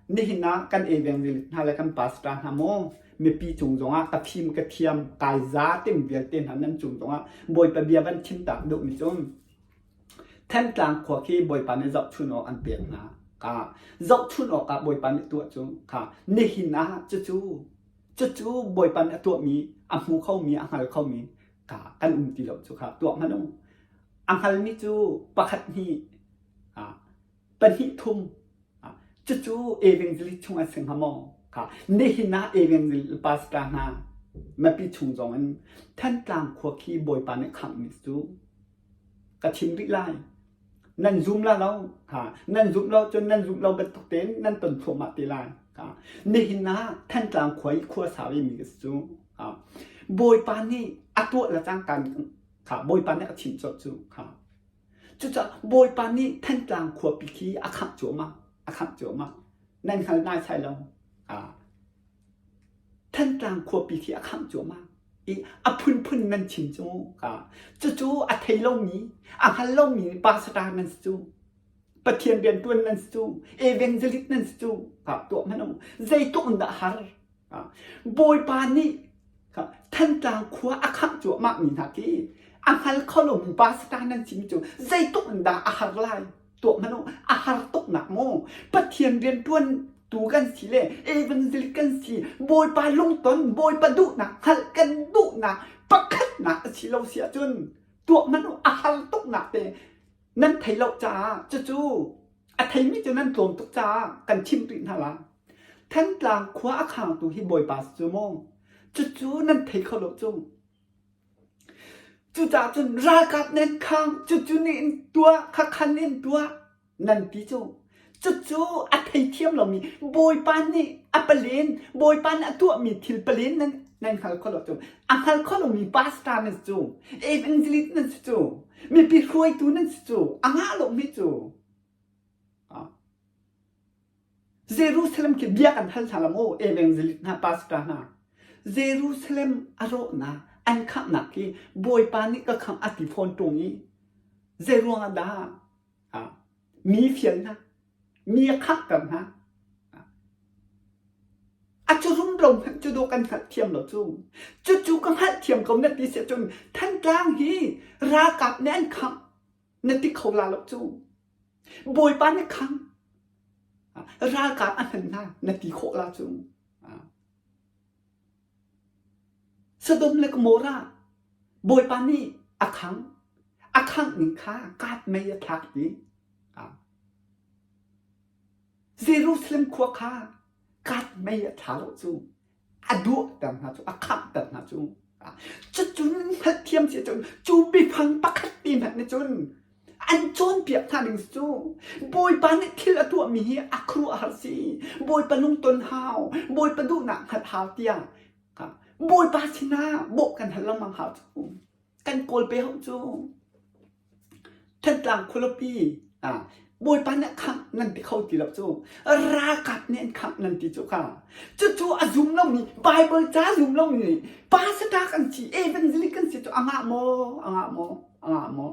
nihin ah kan evangelist hna le kan pastor hna maw mipi cung zongah ka fim ka thiam kai za tim vialte hna nan cung zongah Bawipa bia van chim tak duhmi cu Thantlang khua khi Bawipa nih zohchun awk an pek hna. Ka zohchun awkah Bawipa nih tuah cu kha nihin ah cucu cucu Bawipa nih a tuahmi a hmu khomi a hngal khomi ka kan um ti lo cu kha tuah hmanh u. A hngalmi cu pakhat hnih pahnih thum cucu evangelist chung an si hnga maw? Kha nihin ah evangelist pastor hna mipi chung zong in Thantlang khua khi Bawipa nih khanghmi cu ka chim rih lai. Nan zum la lo. Ha, nan zumh lo cun nan zumh lo bantuk tein nan ton thluahmah te lai. Ha, nihin ah Thantlang khua i khua sau mi ka si cu. Ha, Bawipa nih a tuah le cangka kha Bawipa nih a chim colh cu. Ha, cucaah Bawipa nih Thantlang khuapi khi a khangh cuahmah, a khangh cuahmah. Nan hngal naisai lo. Ha, Thantlang khuapi khi a khangh cuahmah i a phunphun nan chim cu ka cucu a thei lomi a hngal lomi pastor nan si cu Pathian riantuan nan si cu evangelist nan si cu ka tuah hmanh u zeitluk in dah har Bawipa nih Thantlang khua a khangh cuahmah mi hna khi a hngal kho lomi pastor nan simi cu zeitluk in dah a har lai tuah hmanh u a har tuk nak maw Pathian riantuan tu kan si le evangelist kan si Bawipa lungton Bawipa duhnak hngalh kan duhnak pakhatnak a si lo si ahcun tuah hmanh u a har tuk nak te nan thei lo caah cucu a theimi cu nan tlawm tuk caah kan chim rih hna la Thantlang khua a khangtu hi Bawipa si cu maw cucu nan thei kho lo cu Cucaah cun ralkap nan khang, cucu nih in tuah, khakhan in tuah nan ti cu. Cucu a theithiam lomi Bawipa nih a palen, Bawipa nih a tuahmi thil palen nan, nan hngal kho lo cu. A hngal kho lomi pastor nan si cu, evangelist nan si cu, mipi hruaitu nan si cu, a ngah lomi cu. Jerusalem khi bia kan hal hna la maw evangelist hna pastor hna Jerusalem a rawhnak an khamhnak khi Bawipa nih ka khamh a ti fawn ṭung i zeiruang ah dah mi fial hna mi a khamhter hna a cu rumro hmanh cu dawh kan hngalhthiam lo cu cucu ka hngalhthiam ko na ti si ahcun Thantlang hi ralkap nih an khamh na ti kho la lo cu. Bawipa nih khang ralkap a hman hna na ti khawh la cu. Sodom le Gomorrah Bawipa nih a khang a khangh ning kha kat mei a thlak ti. Jerusalem khua kha kat mei a thla lo cu. A duahter hna cu a khamhter hna cu. Cucun hngalhthiam si cun cu biafang pakhat te hmanh nih cun an cawnpiak hna ding cu Bawipa nih thil a tuahmi hi a khuaruahhar si. Bawipa lungton hau, Bawipa duhnak hngalh hau tiah Bawipa sinah bawh kan hal lengmang hau cu. Kan kawl pe hau cu. Thantlang khualipi ah Bawipa nih a khangh nan ti kho ti lo cu. Ralkap nih an khangh nan ti cu kha. Cucu a zum lomi Bible ca zum lomi nih pastor kan si evangelist kan si cu a ngah maw? A ngah maw? A ngah maw?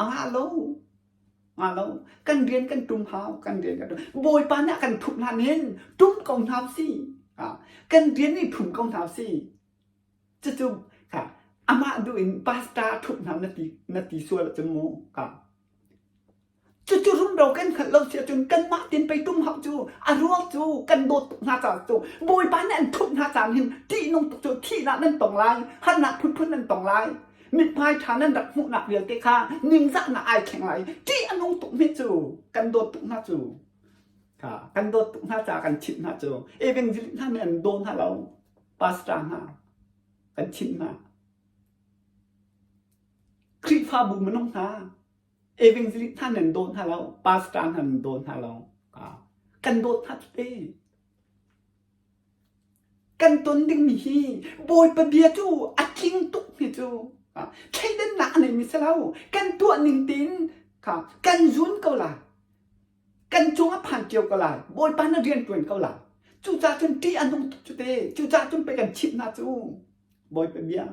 A ngah lo. Ngah lo. Kan rian kan tum hau. Kan rian kan tum. Bawipa nih a kan thup hna nin tum ko hna si. Kan rian nih thum ko hna si. Cucu kha amah duh in pastor ṭhut hna na ti na ti sual ahcun mu ka cucu rumro kan hngalh lo si ahcun kanmah tin pei tum hau cu a ruang cu kan dawt tuk hna caah cu Bawipa nih an thup hna caan hin ṭihnung tuk cu thihnak nan tong lai harnak phunphun nan tong lai mithmai ṭha nan rak hmuhnak vialte kha ningzahnak ai thleng lai ṭih a nung tuk hme cu kan dawt tuk hna cu kha kan dawt tuk hna caah kan chimh hna cu evangelist hna nih an daw hna lo pastor hna kan chimh hna. Khrihfabu minung hna, evangelist hna nan daw hna lo, pastor hna nan daw hna lo. Kan dawt hna cu te. Kan ton dingmi hi Bawipa bia cu a tling tuk mi cu thleidannak a neimi si lo. Kan tuah ning tein kan zun ko lai. Kan cung a phan cio ko lai. Bawipa na rian ṭuan ko lai. Cucaah cun ṭih a nung tuk cu te. Cucaah cun pei kan chimh hna cu. Bawipa bia.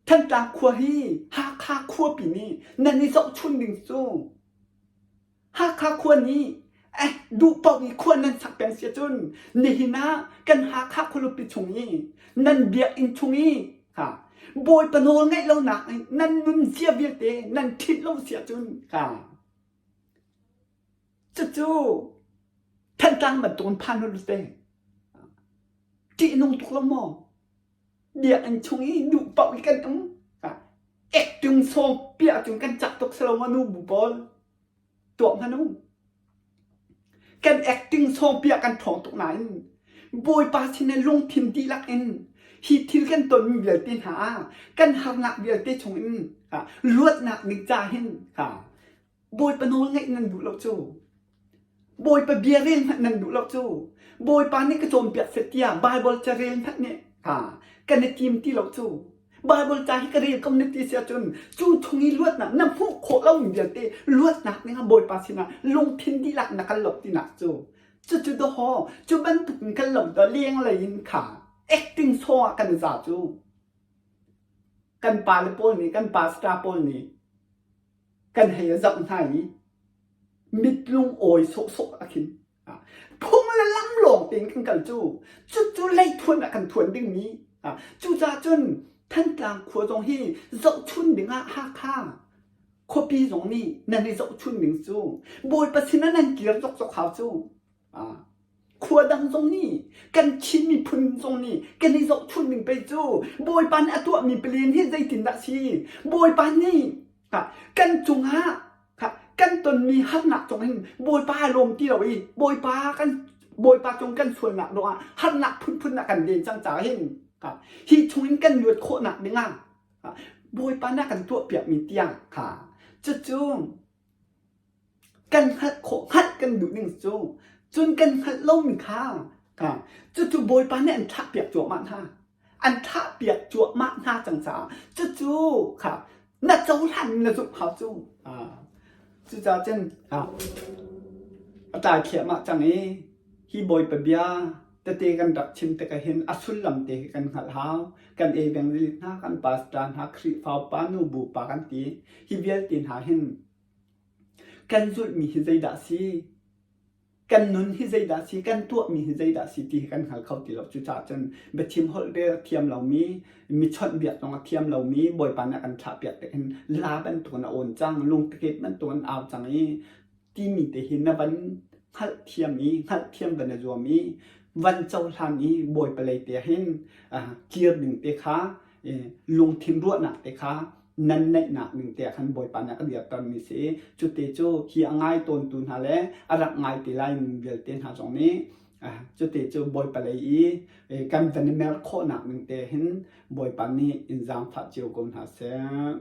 Thantlang khua hi Hakha khuapi nih nan i zohchun ding cu. Hakha khua nih eh duh paoh i khua nan sak peng si ahcun nihin ah kan Hakha khualipi chung i nan biakinn chung i ha Bawipa nawl ngaih lonak nan nunzia vialte nan ṭhit lo si ahcun ha Cucu Thantlang bantuk in phan hlah te. Ṭihnung tuk lo maw? Biakinn chung i duh paoh i kan um. Ektung sawm piah cun kan cak tuk silo maw nu bu pawl? Tuak hmanh u. Kan acting sawm piah kan ṭhawng tuk nain Bawipa sin i lungthin dihlak in hi thil kan tonmi vialte hna ah kan harnak vialte chungin luatnak ding ca hin Bawipa nawl ngaih nan duh lo cu. Bawipa bia rel hmanh nan duh lo cu. Bawipa nih ka cawnpiak seh tiah Baibal ca rel hmanh nih ha kan i tim ti lo cu. Baibal ca hi ka rel ko na ti si ahcun cu chung i luatnak na hmuh khawh lomi vialte luatnak dingah Bawipa sinah lungthin dihlak na kal lo tinak cu. Cucu dawhaw cu bantuk in kan lo to lenglei in kha acting show ah kan i za cu. Kan pale pawl nih kan pastor pawl nih kan hei zoh hna i mit lungawi sawhsawh a khin. Phung le lam lawng tein kan kal cu cucu leithuan ah kan thuan dingmi cucaah cun Thantlang khua zong hi zohchun dingah Hakha khuapi zong nih nan i zohchun ding cu Bawipa sinah nan kir zokzok hau cu. Khua dang zong nih kan Chin miphun zong nih kan i zohchun ding pei cu Bawipa nih a tuahmi palen hi zeitindah si? Bawipa nih kan cungah kan tonmi harnak cung hin Bawipa a lawm ti lo i Bawipa kan Bawipa cung kan sualnak ruangah harnak phunphun a kan den cang caah hin hi chungin kan luat khawhnak dingah Bawipa nih a kan tuahpiakmi tiang kha cucu Kan hngalh khawh hngalh kan duh ning cu cun kan hngalh lomi kha cucu Bawipa nih an thlahpiak cuahmah hna. An thlahpiak cuahmah hna cang caah cucu kha na cohlan na zumh hau cu. Cucaah cun a tlai thliahmah cang i hi Bawipa bia tete kan rak chim tikah hin a sullam te hi kan hngalh hau. Kan evangelist hna, kan pastor hna, Khrihfa upa, nu bu pa kan ti. Hi vialte hna hin Kan zulhmi hi zeidah a si? Kan nun hi zeidah a si? Kan tuahmi hi zeidah a si ti hi kan hngal kho ti lo. Cucaah cun biachim holh rel a thiam lomi, mi chawnhbiak zong a thiam lomi Bawipa nih a kan thlahpiak tik hin la bantukin a awn cang, lungtekep bantukin a au cang i. timi te hi na van hngalhthiam i hngalhthiam van na zuam i van cohlan i Bawipa lei te hin kir ding te kha lungthin ruahnak te kha nan neihnak ning te khan Bawipa nih a ka dirtermi si. Cute cu hi a ngai tawntu hna le a rak ngai te lai mi vialte hna zong nih cute cu Bawipa lei i kan van i mer khawhnak ning te hin Bawipa nih in zaangfah cio ko hna seh.